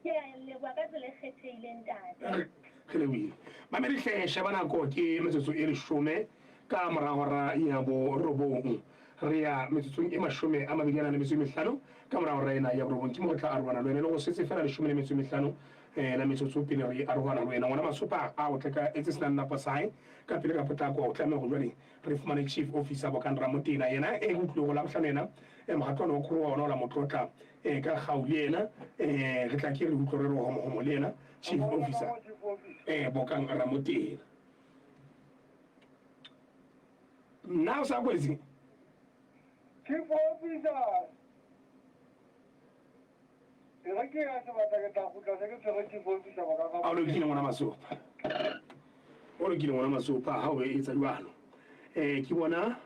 Ke a leboha ka tsela e kgethehileng Ntate. Re lebohile. Mamedi hle, sheba nako ke metsotso e leshome ka mora hora ya borobong. Re ya metsotsong e 25 ka mora hora ena ya borobong. Ke mo re tla arohana le wena. E le go setse fela 15 la metsotso pele re arohana le wena. Ngwana Masopa a o tle ka etse senang napo sa hae ka pele ka potlako. O tlameha hore jwale re fumane Chief Officer Bokang Ramotena. Yena e re utlwile hore Labohlano yena mohatlwana wa Khuruwa ona o la mo tlotla ka kgau le yena. Re tla ke re utlwe re re homohomo le yena Chief Officer Bokang Ramotena. Nna o sa kwetse? Chief Officer, e re ke ya sebata ke tla kgutla se ke tshwere Chief Officer ba ka A o lokile ngwana Masopa. O lokile ngwana Masopa ha o etsa jwalo. Ke bona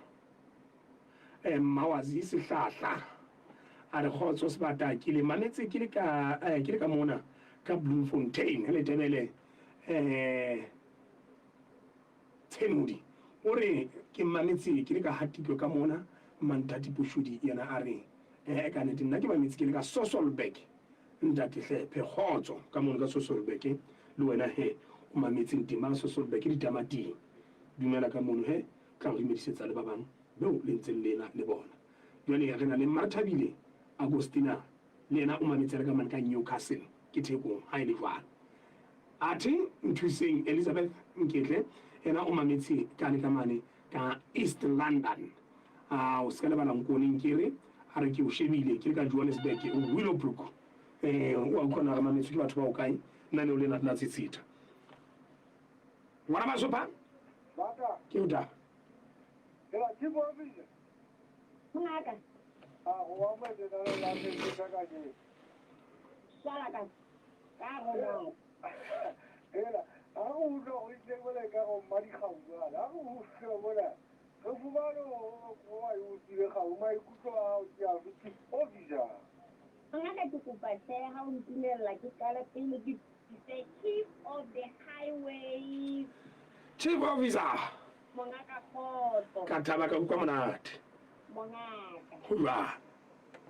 Mmawazi Sehlahla a re kgotso sebata ke le mametse ke le ka ke le ka mona ka Bloemfontein Letebele Tshenodi o re, Ke mametse ke le ka Hatikwe ka mona. Mmanthati Poshodi yena a re, Ee, ka nnete nna ke mametse ke le ka Sasolburg. Ntate Hlephe, kgotso ka mono ka Sasolburg. Le wena he o mametseng teng ba Sasolburg ditamating. Dumela ka mono he, tla o dumedisetsa le ba bang beo le ntseng le ena le bona. Jwale re na le Mmarethabile Agostina le yena o mametse a le ka mane ka Newcastle, ke Thekong ha e le jwalo. Athe Nthuseng Elizabeth Nketle yena o mametse kane ka mane ka East London. A o ska lebala Nkone Nkere a re ke o shebile ke le ka Johannesburg Willowbrook. Eh o a utlwa na re mametswe ke batho ba o kae naneo lena la Tsetseta. Ngwana Masopa Bata. Ke o taba. Hela Chief Officer. Mongaka. A go wa mo lenaneo la Tsetseta kajeno. Swala ka Ka robala. Hela, ha re utlwa go itse mola e ka go mmadikgau jwale. Ha re utlwa mola, re fumane hore o e utlwile kgau. Maikutlo a hao ke afe, Chief Officer? Mongaka ke kopa hle ha o ntumella ke qale pele ke the chief of the highways. Chief Officer. Mongaka kgotso. Ka thaba ka utlwa monate. Mongaka. Ho jwang?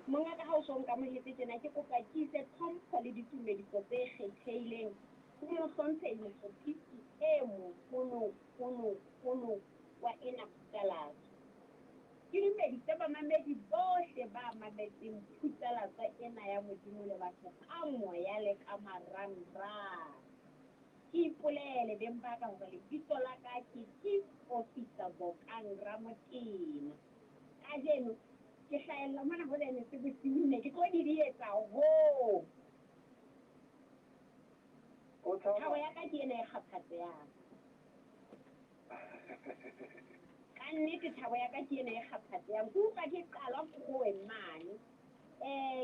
Mongaka ha o so nkamohetse tjena ke kopa ke ise tlhompho le ditumediso tse kgethehileng ho Mohlomphehi Mohlophisi e moholo holo holo wa ena Phutsalatso. Ke dumedise bamamedi bohle ba mametseng Phutsalatso ena ya Modimo le batho ka moya le ka marangrang. Ke ipolele beng ba ka hore lebitso la ka ke Chief Officer Bokang Ramotena. Kajeno ke hlahella mona ho Dennis bosiu ne ke tlo didietsa hoo. Thabo ya ka ke ena e kgaphatsehang. Ka nnete thabo ya ka ke ena e kgaphatsehang. Ke utlwa ke qalwa kgoweng mane.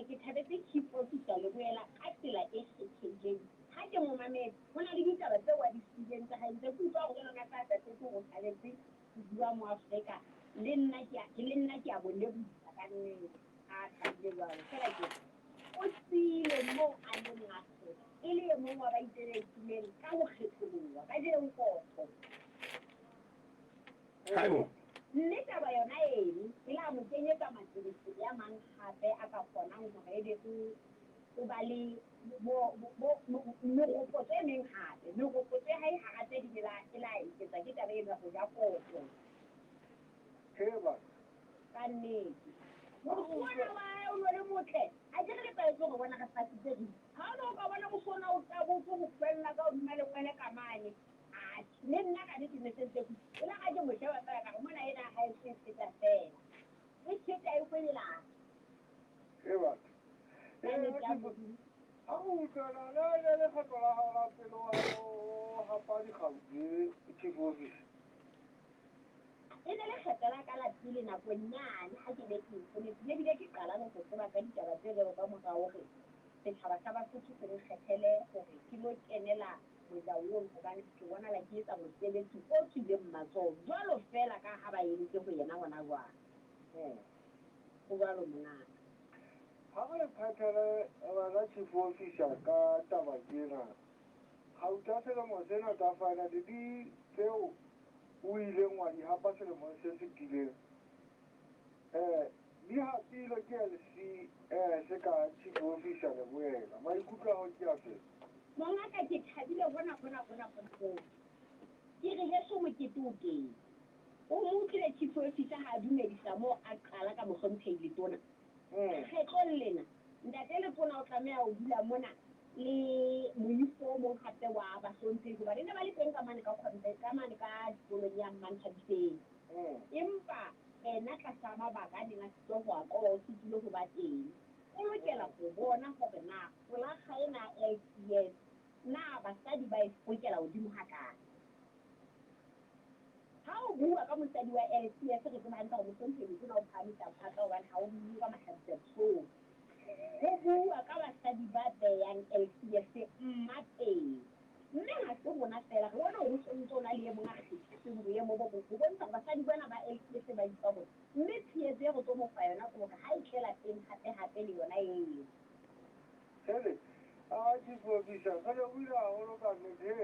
Ke thabetse Chief Officer Leboela ka tsela e kgethehileng. Ha ke mo mametse, ho na le ditaba tseo a di siileng tsa hae ntse ke utlwa hore jwalo ka sa tatetse hore o thabetse ho bua Moafrika le nna ke a, le nna ke a mo lebohisa ka nnete ha a thabile jwalo. Feela ke re o siile moo a neng a kgetha e le e mong wa ba itseng ka ho kgetholoha ba jeleng kotlo. Haibo. Mme taba yona eno e la mo kenyetsa matsebetsebe a mang hape a ka kgonang hore ebe o ba le meropotso e meng hape. Meropotso ya hae hara tse ding e la eketsa ke taba eno ya ho ja kotlo. Heba. Ka nnete. Mosuwana wa hae o no le motle. Ha ke re le tlwaetse hore bona re fasitse re. Ha o ne o ka bona mosuwana o tabotswe ho fella ka hodima lengwele ka mane. Atjhe, le nna ka nnete ne se ntse ke e la ha ke mo sheba fela ka re mona ena ha e so e feta fela. E tjheta e kwebelana. Heba. Ka nnete ya Modimo. Ha o utlwela le ha e le lekgetlo la hao la pele wa ho hapa dikgau tse Chief Office. E ne le kgetlo la ka la pele nakong yane ha ke ne ke iponetse, ne bile ke qala le ho tseba ka ditaba tse jwalo ka mora hore setjhaba sa Basotho se nkgethele hore ke lo kenela molaong hobane ke bonahala ke etsa mosebetsi o tswileng matsoho jwalo feela ka ha ba entse ho yena hona jwale. Ho jwalo mongaka. Ha re phethele wena Chief Officer ka taba ena, kgau tsa selemo sena tsa final di tseo o ileng wa di hapa selemong se fetileng, di hapilwe ke LCS ka Chief Officer Leboela. Maikutlo a hao ke afe? Mongaka, ke thabile hona hona hona hona hoo. Ke re heso mokete o teng. O mo utlwile Chief Officer ha a dumedisa moo a qala ka Mohlomphehi Letona. Kgetlong lena, Ntate Letona o tlameha ho dula mona le moifo o mong hape wa bahlomphehi hobane ne ba le teng ka mane ka ka mane ka dikolong ya Mmanthabiseng. Empa ena tlasa mabaka a neng a sitwa ho a qoba o sitilwe ho ba teng. O lokela ho bona hore na folakga ena ya LCS na basadi ba e fokela hodimo hakae. Ha o bua ka mosadi wa LCS re tseba hantle hore mohlomphehi Letona o phahamisa phatla hobane ha o bue ka mahlabisa dihlong. Ho bua ka basadi ba beyang LCS mmapeng. Mme ha se rona feela, re bone hore ho so ntse ho na le e mong a kgethetsweng boemo bo bong ho bontsha hore basadi bana ba LCS ba ipha hore mme tshehetso e re tlo mo fa yona ke hore ha e tle lapeng hape hape le yona eo. Hele, a Chief Officer, re lebohile haholo ka nnete. He,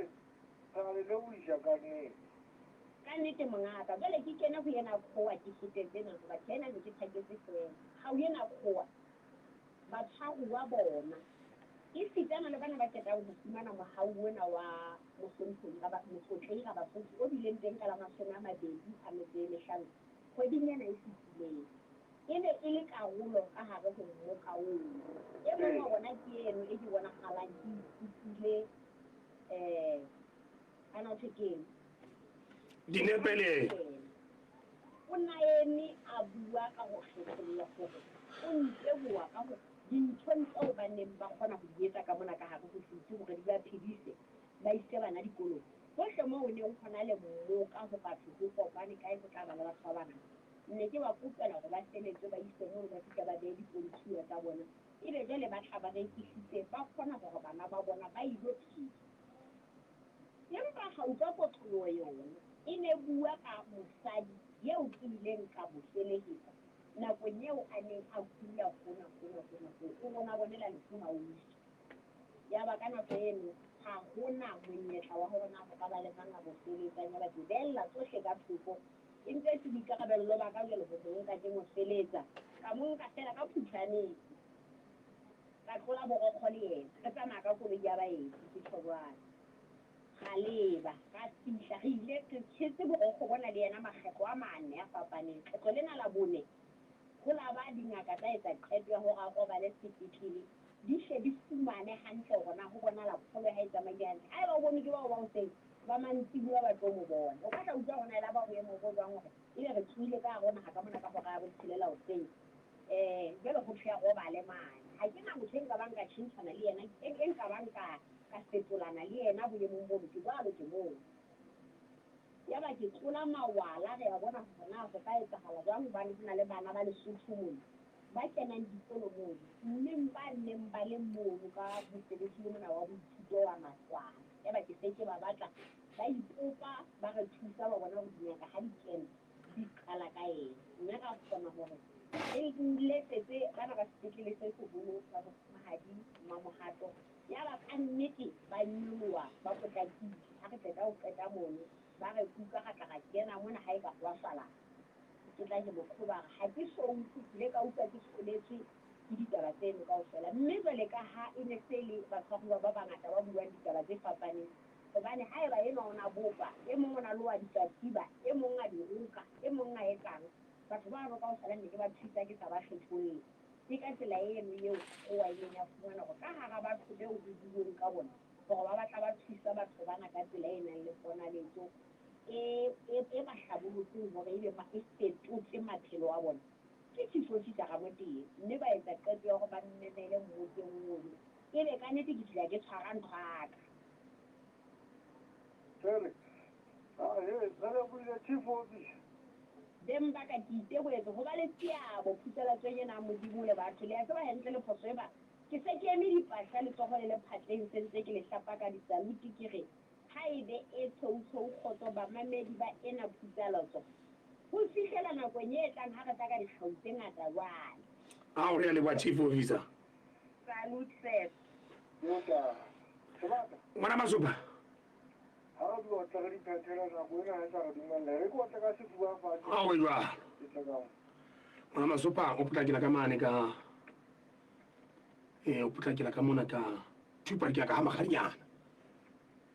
re a le lebohisa ka nnete. Ka nnete mongaka, jwale ke kene ho ena khowa ke fete tsena hoba tjhe ena ne ke thaketse feela. Kgau ena khowa, batshwaruwa bona esitana le bana ba qetang ho fumana mohau ona wa Mohlomphehi Motlotlehi Rabasotho o bileng teng ka la 25 kgweding ena e fetileng. E ne e le karolo ka hare ho mmoka oo. E mong wa bona ke eno e ke bonahalang ke ikutlwile ana ho thwe keng? Dinepe le yena. O na eme a bua ka ho kgetholla hore o nteboha ka hore dinthong tseo ba neng ba kgona ho di etsa ka mona ka hare ho setsi hore di ba phedise, ba ise bana dikolong. Hohle moo ho neng ho na le mmoka ho batho ho kopane kae ho tla ba le batho ba bangata. Ne ke ba kopela hore ba feletswe ba iswe mono ba fihla ba behe dikomputa tsa bona. Ebe jwale ba tla ba rekisitse ba kgona hore bana ba bona ba ilo phela. Empa kgauka kotloloho yona e ne bua ka mosadi eo ke ileng ka mo felehetsa nakong eo a neng a kula hona hona hona hoo. O rona bonela lefu haufi. Yaba ka nako eno ha hona monyetla wa hore na ho ka ba le mang a mo feletsang. Yaba ke beella tsohle ka thoko. E ntse e se boikarabello ba ka jwale ho mo nka ke mo feletsa. Ka mo nka feela ka phuthaneng. Ka tlola borokgo le yena. Re tsamaya ka koloi ya baeti ke tjho jwalo. Ra leba, ra fihla, re ile re tshetse borokgo bona le yena makgetlo a mane a fapaneng. Kgetlo lena la bone ho la ba dingaka tsa etsa qeto ya hore a robale sepetlele di hle di fumane hantle hore na ho bonahala pholo ya hae e tsamaile hantle. Haeba o bonwe ke bao ba hoseng ba mantsiboya ba tlo mo bona. O ka tla utlwa hore na e la ba boemo bo jwang hore ebe re tsohile ka hare ho naha ka mona ka hora ya botshelela hoseng. Jwale ho thwe a robale mane. Ha ke na motho e nka bang ka tjhentjhana le yena, e nka bang ka ka fetolana le yena boemong bono, ke jwalo ke moo. Yaba ke tlola mawala, re a bona hore na ho ka etsahala jwang hobane ho na le bana ba Lesotho mona ba kenang dikolo mono, mme ba neng ba le mono ka mosebetsi mona wa boithuto wa matlwana. Yaba ke se ke ba batla, ba ipopa, ba re thusa, ba bona hore dingaka ha di kena di qala ka ena. Mme ra kgona hore re letsetse bana ba sepetlele se seholo sa Mofumahadi Mmamohato. Yaba Kannete ba nyoloha ba potlakile. Ha re qeta ho qeta mono, ba re kuka ra tla ra kena mona ha eka ho a shwalana. Ke tla ke mo qhoba a re, Ha ke so utlwe, ke ile ka utlwa ke hloletswe ke ditaba tseno kaofela. Mme jwale ka ha e ne se le batshwaruwa ba bangata ba buang ditaba tse fapaneng, hobane haeba enwa o na bopa, e mong o na loha dikatiba, e mong a di roka, e mong a etsang, batho bano kaofela ne ke ba thusa ke sa ba kgetholle. Ke ka tsela eno eo Kgowa e ileng ya fumana hore ka hara batho beo ho buuweng ka bona hore ba batla ba thusa batho bana ka tsela e nang le ponaletso e, e, e ba hlabolotseng hore ebe e fetotse maphelo a bona, ke Chief Officer Ramotee, mme ba etsa qeto ya hore ba mmemele mmokeng ono. Ebe ka nete ke tlila ke tshwara ntho ya ka. Re re, Ahe, re lebohile Chief Officer. Beng ba ka, ke itebohetse ho ba le seabo phutsalatsong ena ya Modimo le batho. Le a tseba hantle le phoso eba ke se ke eme dipahla letsoho le le phatleng se ntse ke le hlapa ka disaluti ke re ha e be e tshweutshweu kgotso bamamedi ba ena phutsalatso ho fihlela nakong e tlang ha re tla ka dikgau tse ngata jwale. Ao, re a leboha Chief Officer. Salute sir. Yoka. Sebata. Ngwana Masopa. Ha re di otle re di phethele nako ena ha e sa re dumella. Re ke otle ka sefuba fatshe. Ao e jwalo. Ke tle ka Ngwana Masopa o potlakela ka mane ka eh o potlakela ka mona ka thupa ke ya ka ha mokgadinyana.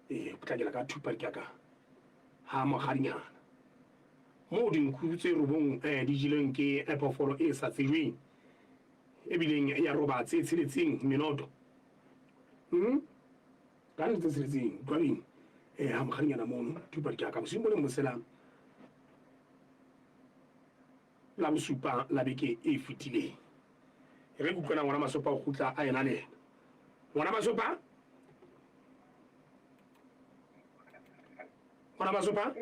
Eh o potlakela ka thupa ke ya ka ha mokgadinyana. Moo dinku tse robong eh di jelweng ke phoofolo e sa tsejweng e bileng ya roba tse tsheletseng menoto. Hmm? Ka le tse tsheletseng utlwabeng eh ha mokgadinyana mono thupa ke ya ka bosiung bo leng mosela la bosupa la beke e fetileng. E re ke utlwana ngwana Masopa o kgutla a ena le yena. Ngwana Masopa? Ngwana Masopa?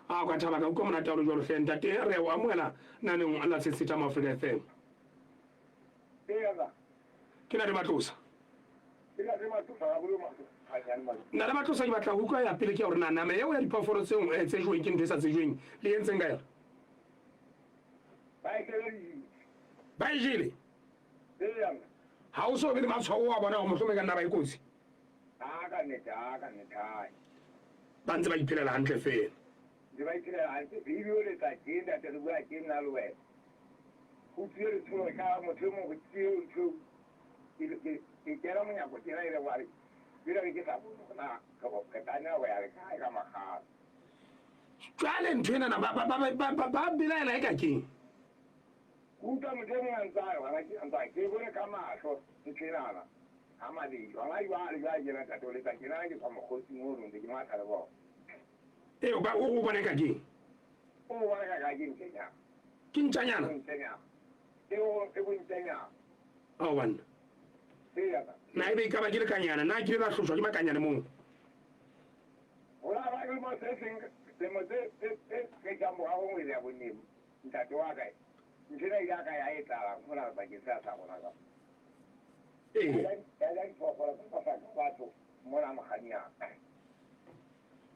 A ka thaba ka utlwa monate wa jwalo hle ntate re o amohela naneng la Seseta mo Afrika FM. Ke na le Matlosa. Nna le Matlosa ke batla ho utlwa ya pele ke ya hore na nama eo ya diphoofolo tseo eh, tse joweng ke ntho e sa tsejweng le entseng ka yona. Ba e jele. Ha o so be le matshwao a bona hore mohlomong e ka nna ba e kotsi. Ba ntse ba iphelela hantle feela. Ntse ba iphelela hantle. Video le tla tje ntate re bua tje nna le wena. Ho tswile letsholo ka motho e mong ho tseo ntho ke kena monyako tjena e le jwale jwale re ke sa bone hore na re tlameha ho ya le kae ka makgalo. Jwale ntho enana ba ba ba ba ba belaela e ka keng? Ke utlwa motho e mong a ntse a re hona ke ntse a ke bone ka mahlo ntho enana ha mabedi hona jwale jwale tjena ntate o letsa tjena ke tswa mokgotsing ono ntse ke matha le bona. Ee, ba o o bona e ka keng? O bona ka ka ke ntjanyana. Ke ntjanyana? Ntjanyana. E o e bontjanyana. Ao banna. Eya ka. Na ebe e ka ba ke lekanyana? Na kile la hloshwa ke makanyane moo? Ho la ba lemo se seng lemo tse tse tse tse ka morao ho ya bonneng ntate wa ka ntho ena ile ka ya etsahala mona bakeng sa sa rona ka. Ee. Ya ja diphoofolo tsa mafaka batho mona Mokganyana.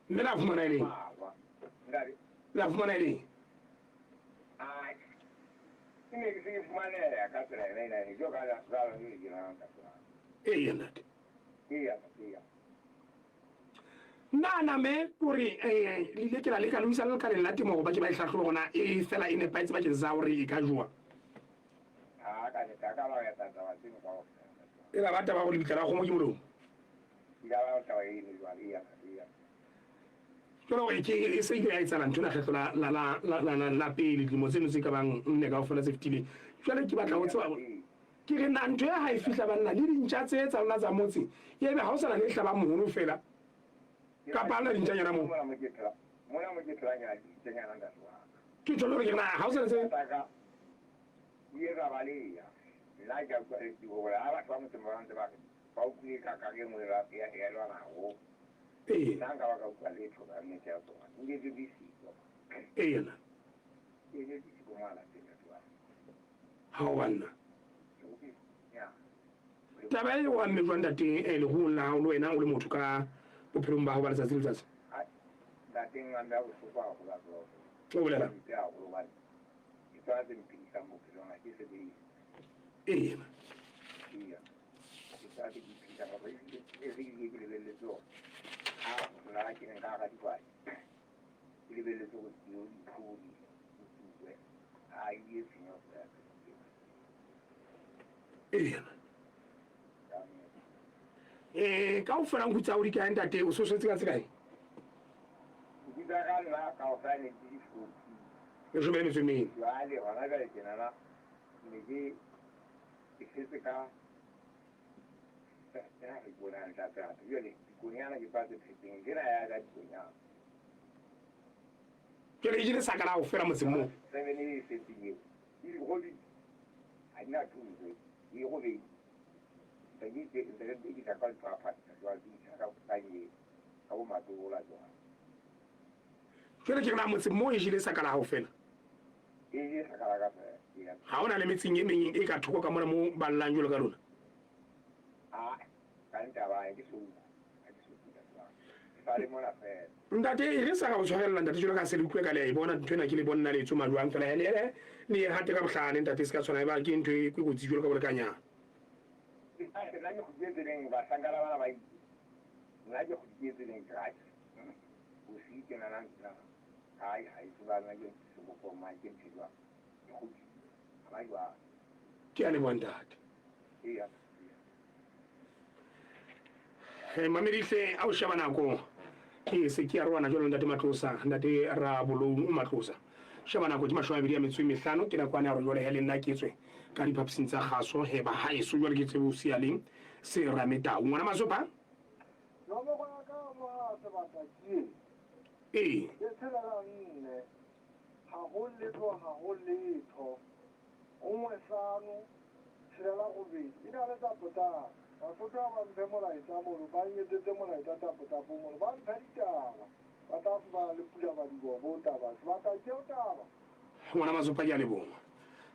Mme la fumana e leng? Ntate. La fumana e leng? Ai. Ke ne ke se ke fumaneha ka tsela ena ena ena. Jwalo ka jwalo ke ke nang ntate wa. Eya ntate. Eya eya. Na name kore eh le ile ke la leka le isa le lekaleng la temo gore ba ke ba e hlahlobe gona e fela e nepahetse bakeng sa gore e ka jowa. Ha ka ne ka ka ba ya taba tseno kaofela. E la ba taba gore lebitla la kgomo ke molomo. Ya ba taba eno jwale eya eya. Jwale gore ke e se ile ya etsahala ntho ena kgetlo la la la la la la la pele dilemo tseno tse ka bang nne kaofela tse fetileng. Jwale ke batla ho tseba ke re na ntho e ha e fihla banna le dintja tse tsa lona tsa motse ebe ha o sa na le hlabang mohono fela kapa ha lena dintjanyana moo. Mona mo ke phela mona mo ke phelang ke na le dintjanyana ntate wa ka. Ke tjho le hore ke re na ha o sa na tse Tsaka o ile ra baleha nna ke a utlwa hore ha batho ba motseng ba ntse ba re ba utlwile ka ka e nngwe ya ya lwana haholo. Ee. Nna nka ba ka utlwa letho ka nnete ya tsona. Nke ke be siko. Ee na. Ke be siko mo lapeng ntate wa. Ha o banna. Taba e o amme jwang ntate eh, leruong la hao le wena o le motho ka bophelong ba hao ba letsatsi le letsatsi? Ntateng a nna bohloko haholo a tseba O bolela? Mpe haholo hobane ke tsona tse mphedisang bophelong ha ke sebedise. Ee. ntse ke iphedisa ka gore e se ke ke lebelletse hore ha nna ke neng ka hara dihwai ke lebelletse hore ke yo diphodi ke ha e ye tshenyo fela. Ee. Eh, kaofela nku tsa hao di kae ntate? O so setse ka tse kae? Nku tsa ka nna kaofela ne ke di fourteen. Leshome le metso e mene. Jwale hona jwale tjenana ne ke ke setse ka tsena re bonang tsa tsa jwale dikonyana ke tsa tse phetseng tsena ya ka dikonyana. Jwale e jele saka la hao fela motseng moo. Seven e setseng eo e di robedi ha di na thuso e robedi. Jwale ke re na motseng moo e jele saka la hao fela? Ha ho na le metseng e meng e ka thoko ka mona moo ba llang jwalo ka lona? Ntate, e re sa ka o tshwarella ntate jwalo ka se le utlwe ka le a e bona ntho ena ke le bonna le e tsoma jwang fela hele le e hate ka bohlale ntate se ka tshwana e ba ke ntho e kotsi jwalo ka bolekanyana. Nna ke kgutlile tseleng, bahlankana bana ba itse. Nna ke kgutlile tseleng, ke atjhe. Bosiu ke nana nna hae ha e tseba nna ke sebopong mang ke ntho jwang. Ke kgutlile. Ha ba jwang. Ke a leboha ntate. Eya. Hey, mamedihle a o sheba nako ke se ke arohana jwalo ntate Matlosa ntate Rabolou Matlosa sheba nako ke 25 a metso e mehlano ke nako ane a re jwale he le nna ke tswe ka diphaposing tsa kgaso he ba haeso jwale ke tsebe o siya leng serame tau ngwana Masopa Nomoro ya ka mohala sebata ke e. Ee. Ke tshelela nne, ha ho letho ha ho letho. Nngwe hlano, tshelela robedi. E na le tapotapo. Basotho ha ba mphe molaetsa mono, ba nketsetse molaetsa tapotapo mono. Ba mphe ditaba. Ba tla fumana le pulamadiboho bo taba. Sebata ke eo taba. Ngwana Mazopa ke a leboha.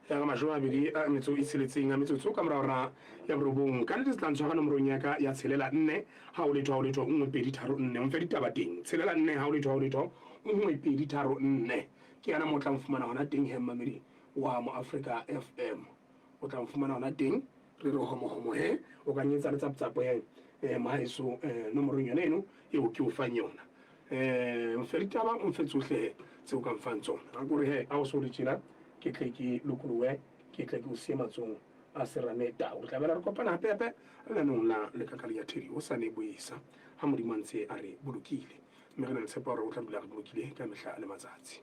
Ya ka 26 a metso e tsheletseng a metsotso ka mora hora ya borobong. Ka nnete se tla ntshwara nomorong ya ka ya tshelela nne ha ho letho ha ho letho nngwe pedi tharo nne. O mfe ditaba teng. Tshelela nne ha ho letho ha ho letho nngwe pedi tharo nne. Ke yana moo o tla nfumana hona teng he mmamedi wa Moafrika FM. O tla nfumana hona teng re re homo homo he. O ka nyetsa le tsapotsapo he eh, mohaeso eh, nomorong yona eno eo ke o fang yona. Eh, mfe ditaba o mfe tsohle tse o ka mfang tsona. A ko re he a o so le tjena ke tle ke lokolohe ke tle ke o siye matsohong a serame tau. Re tla boela re kopana hape hape lenaneong la Lekakale ya Thedi hosane boesa ha Modimo a ntse a re bolokile. Mme re na le tshepo ya hore o tla dula a re bolokile ka mehla le matsatsi.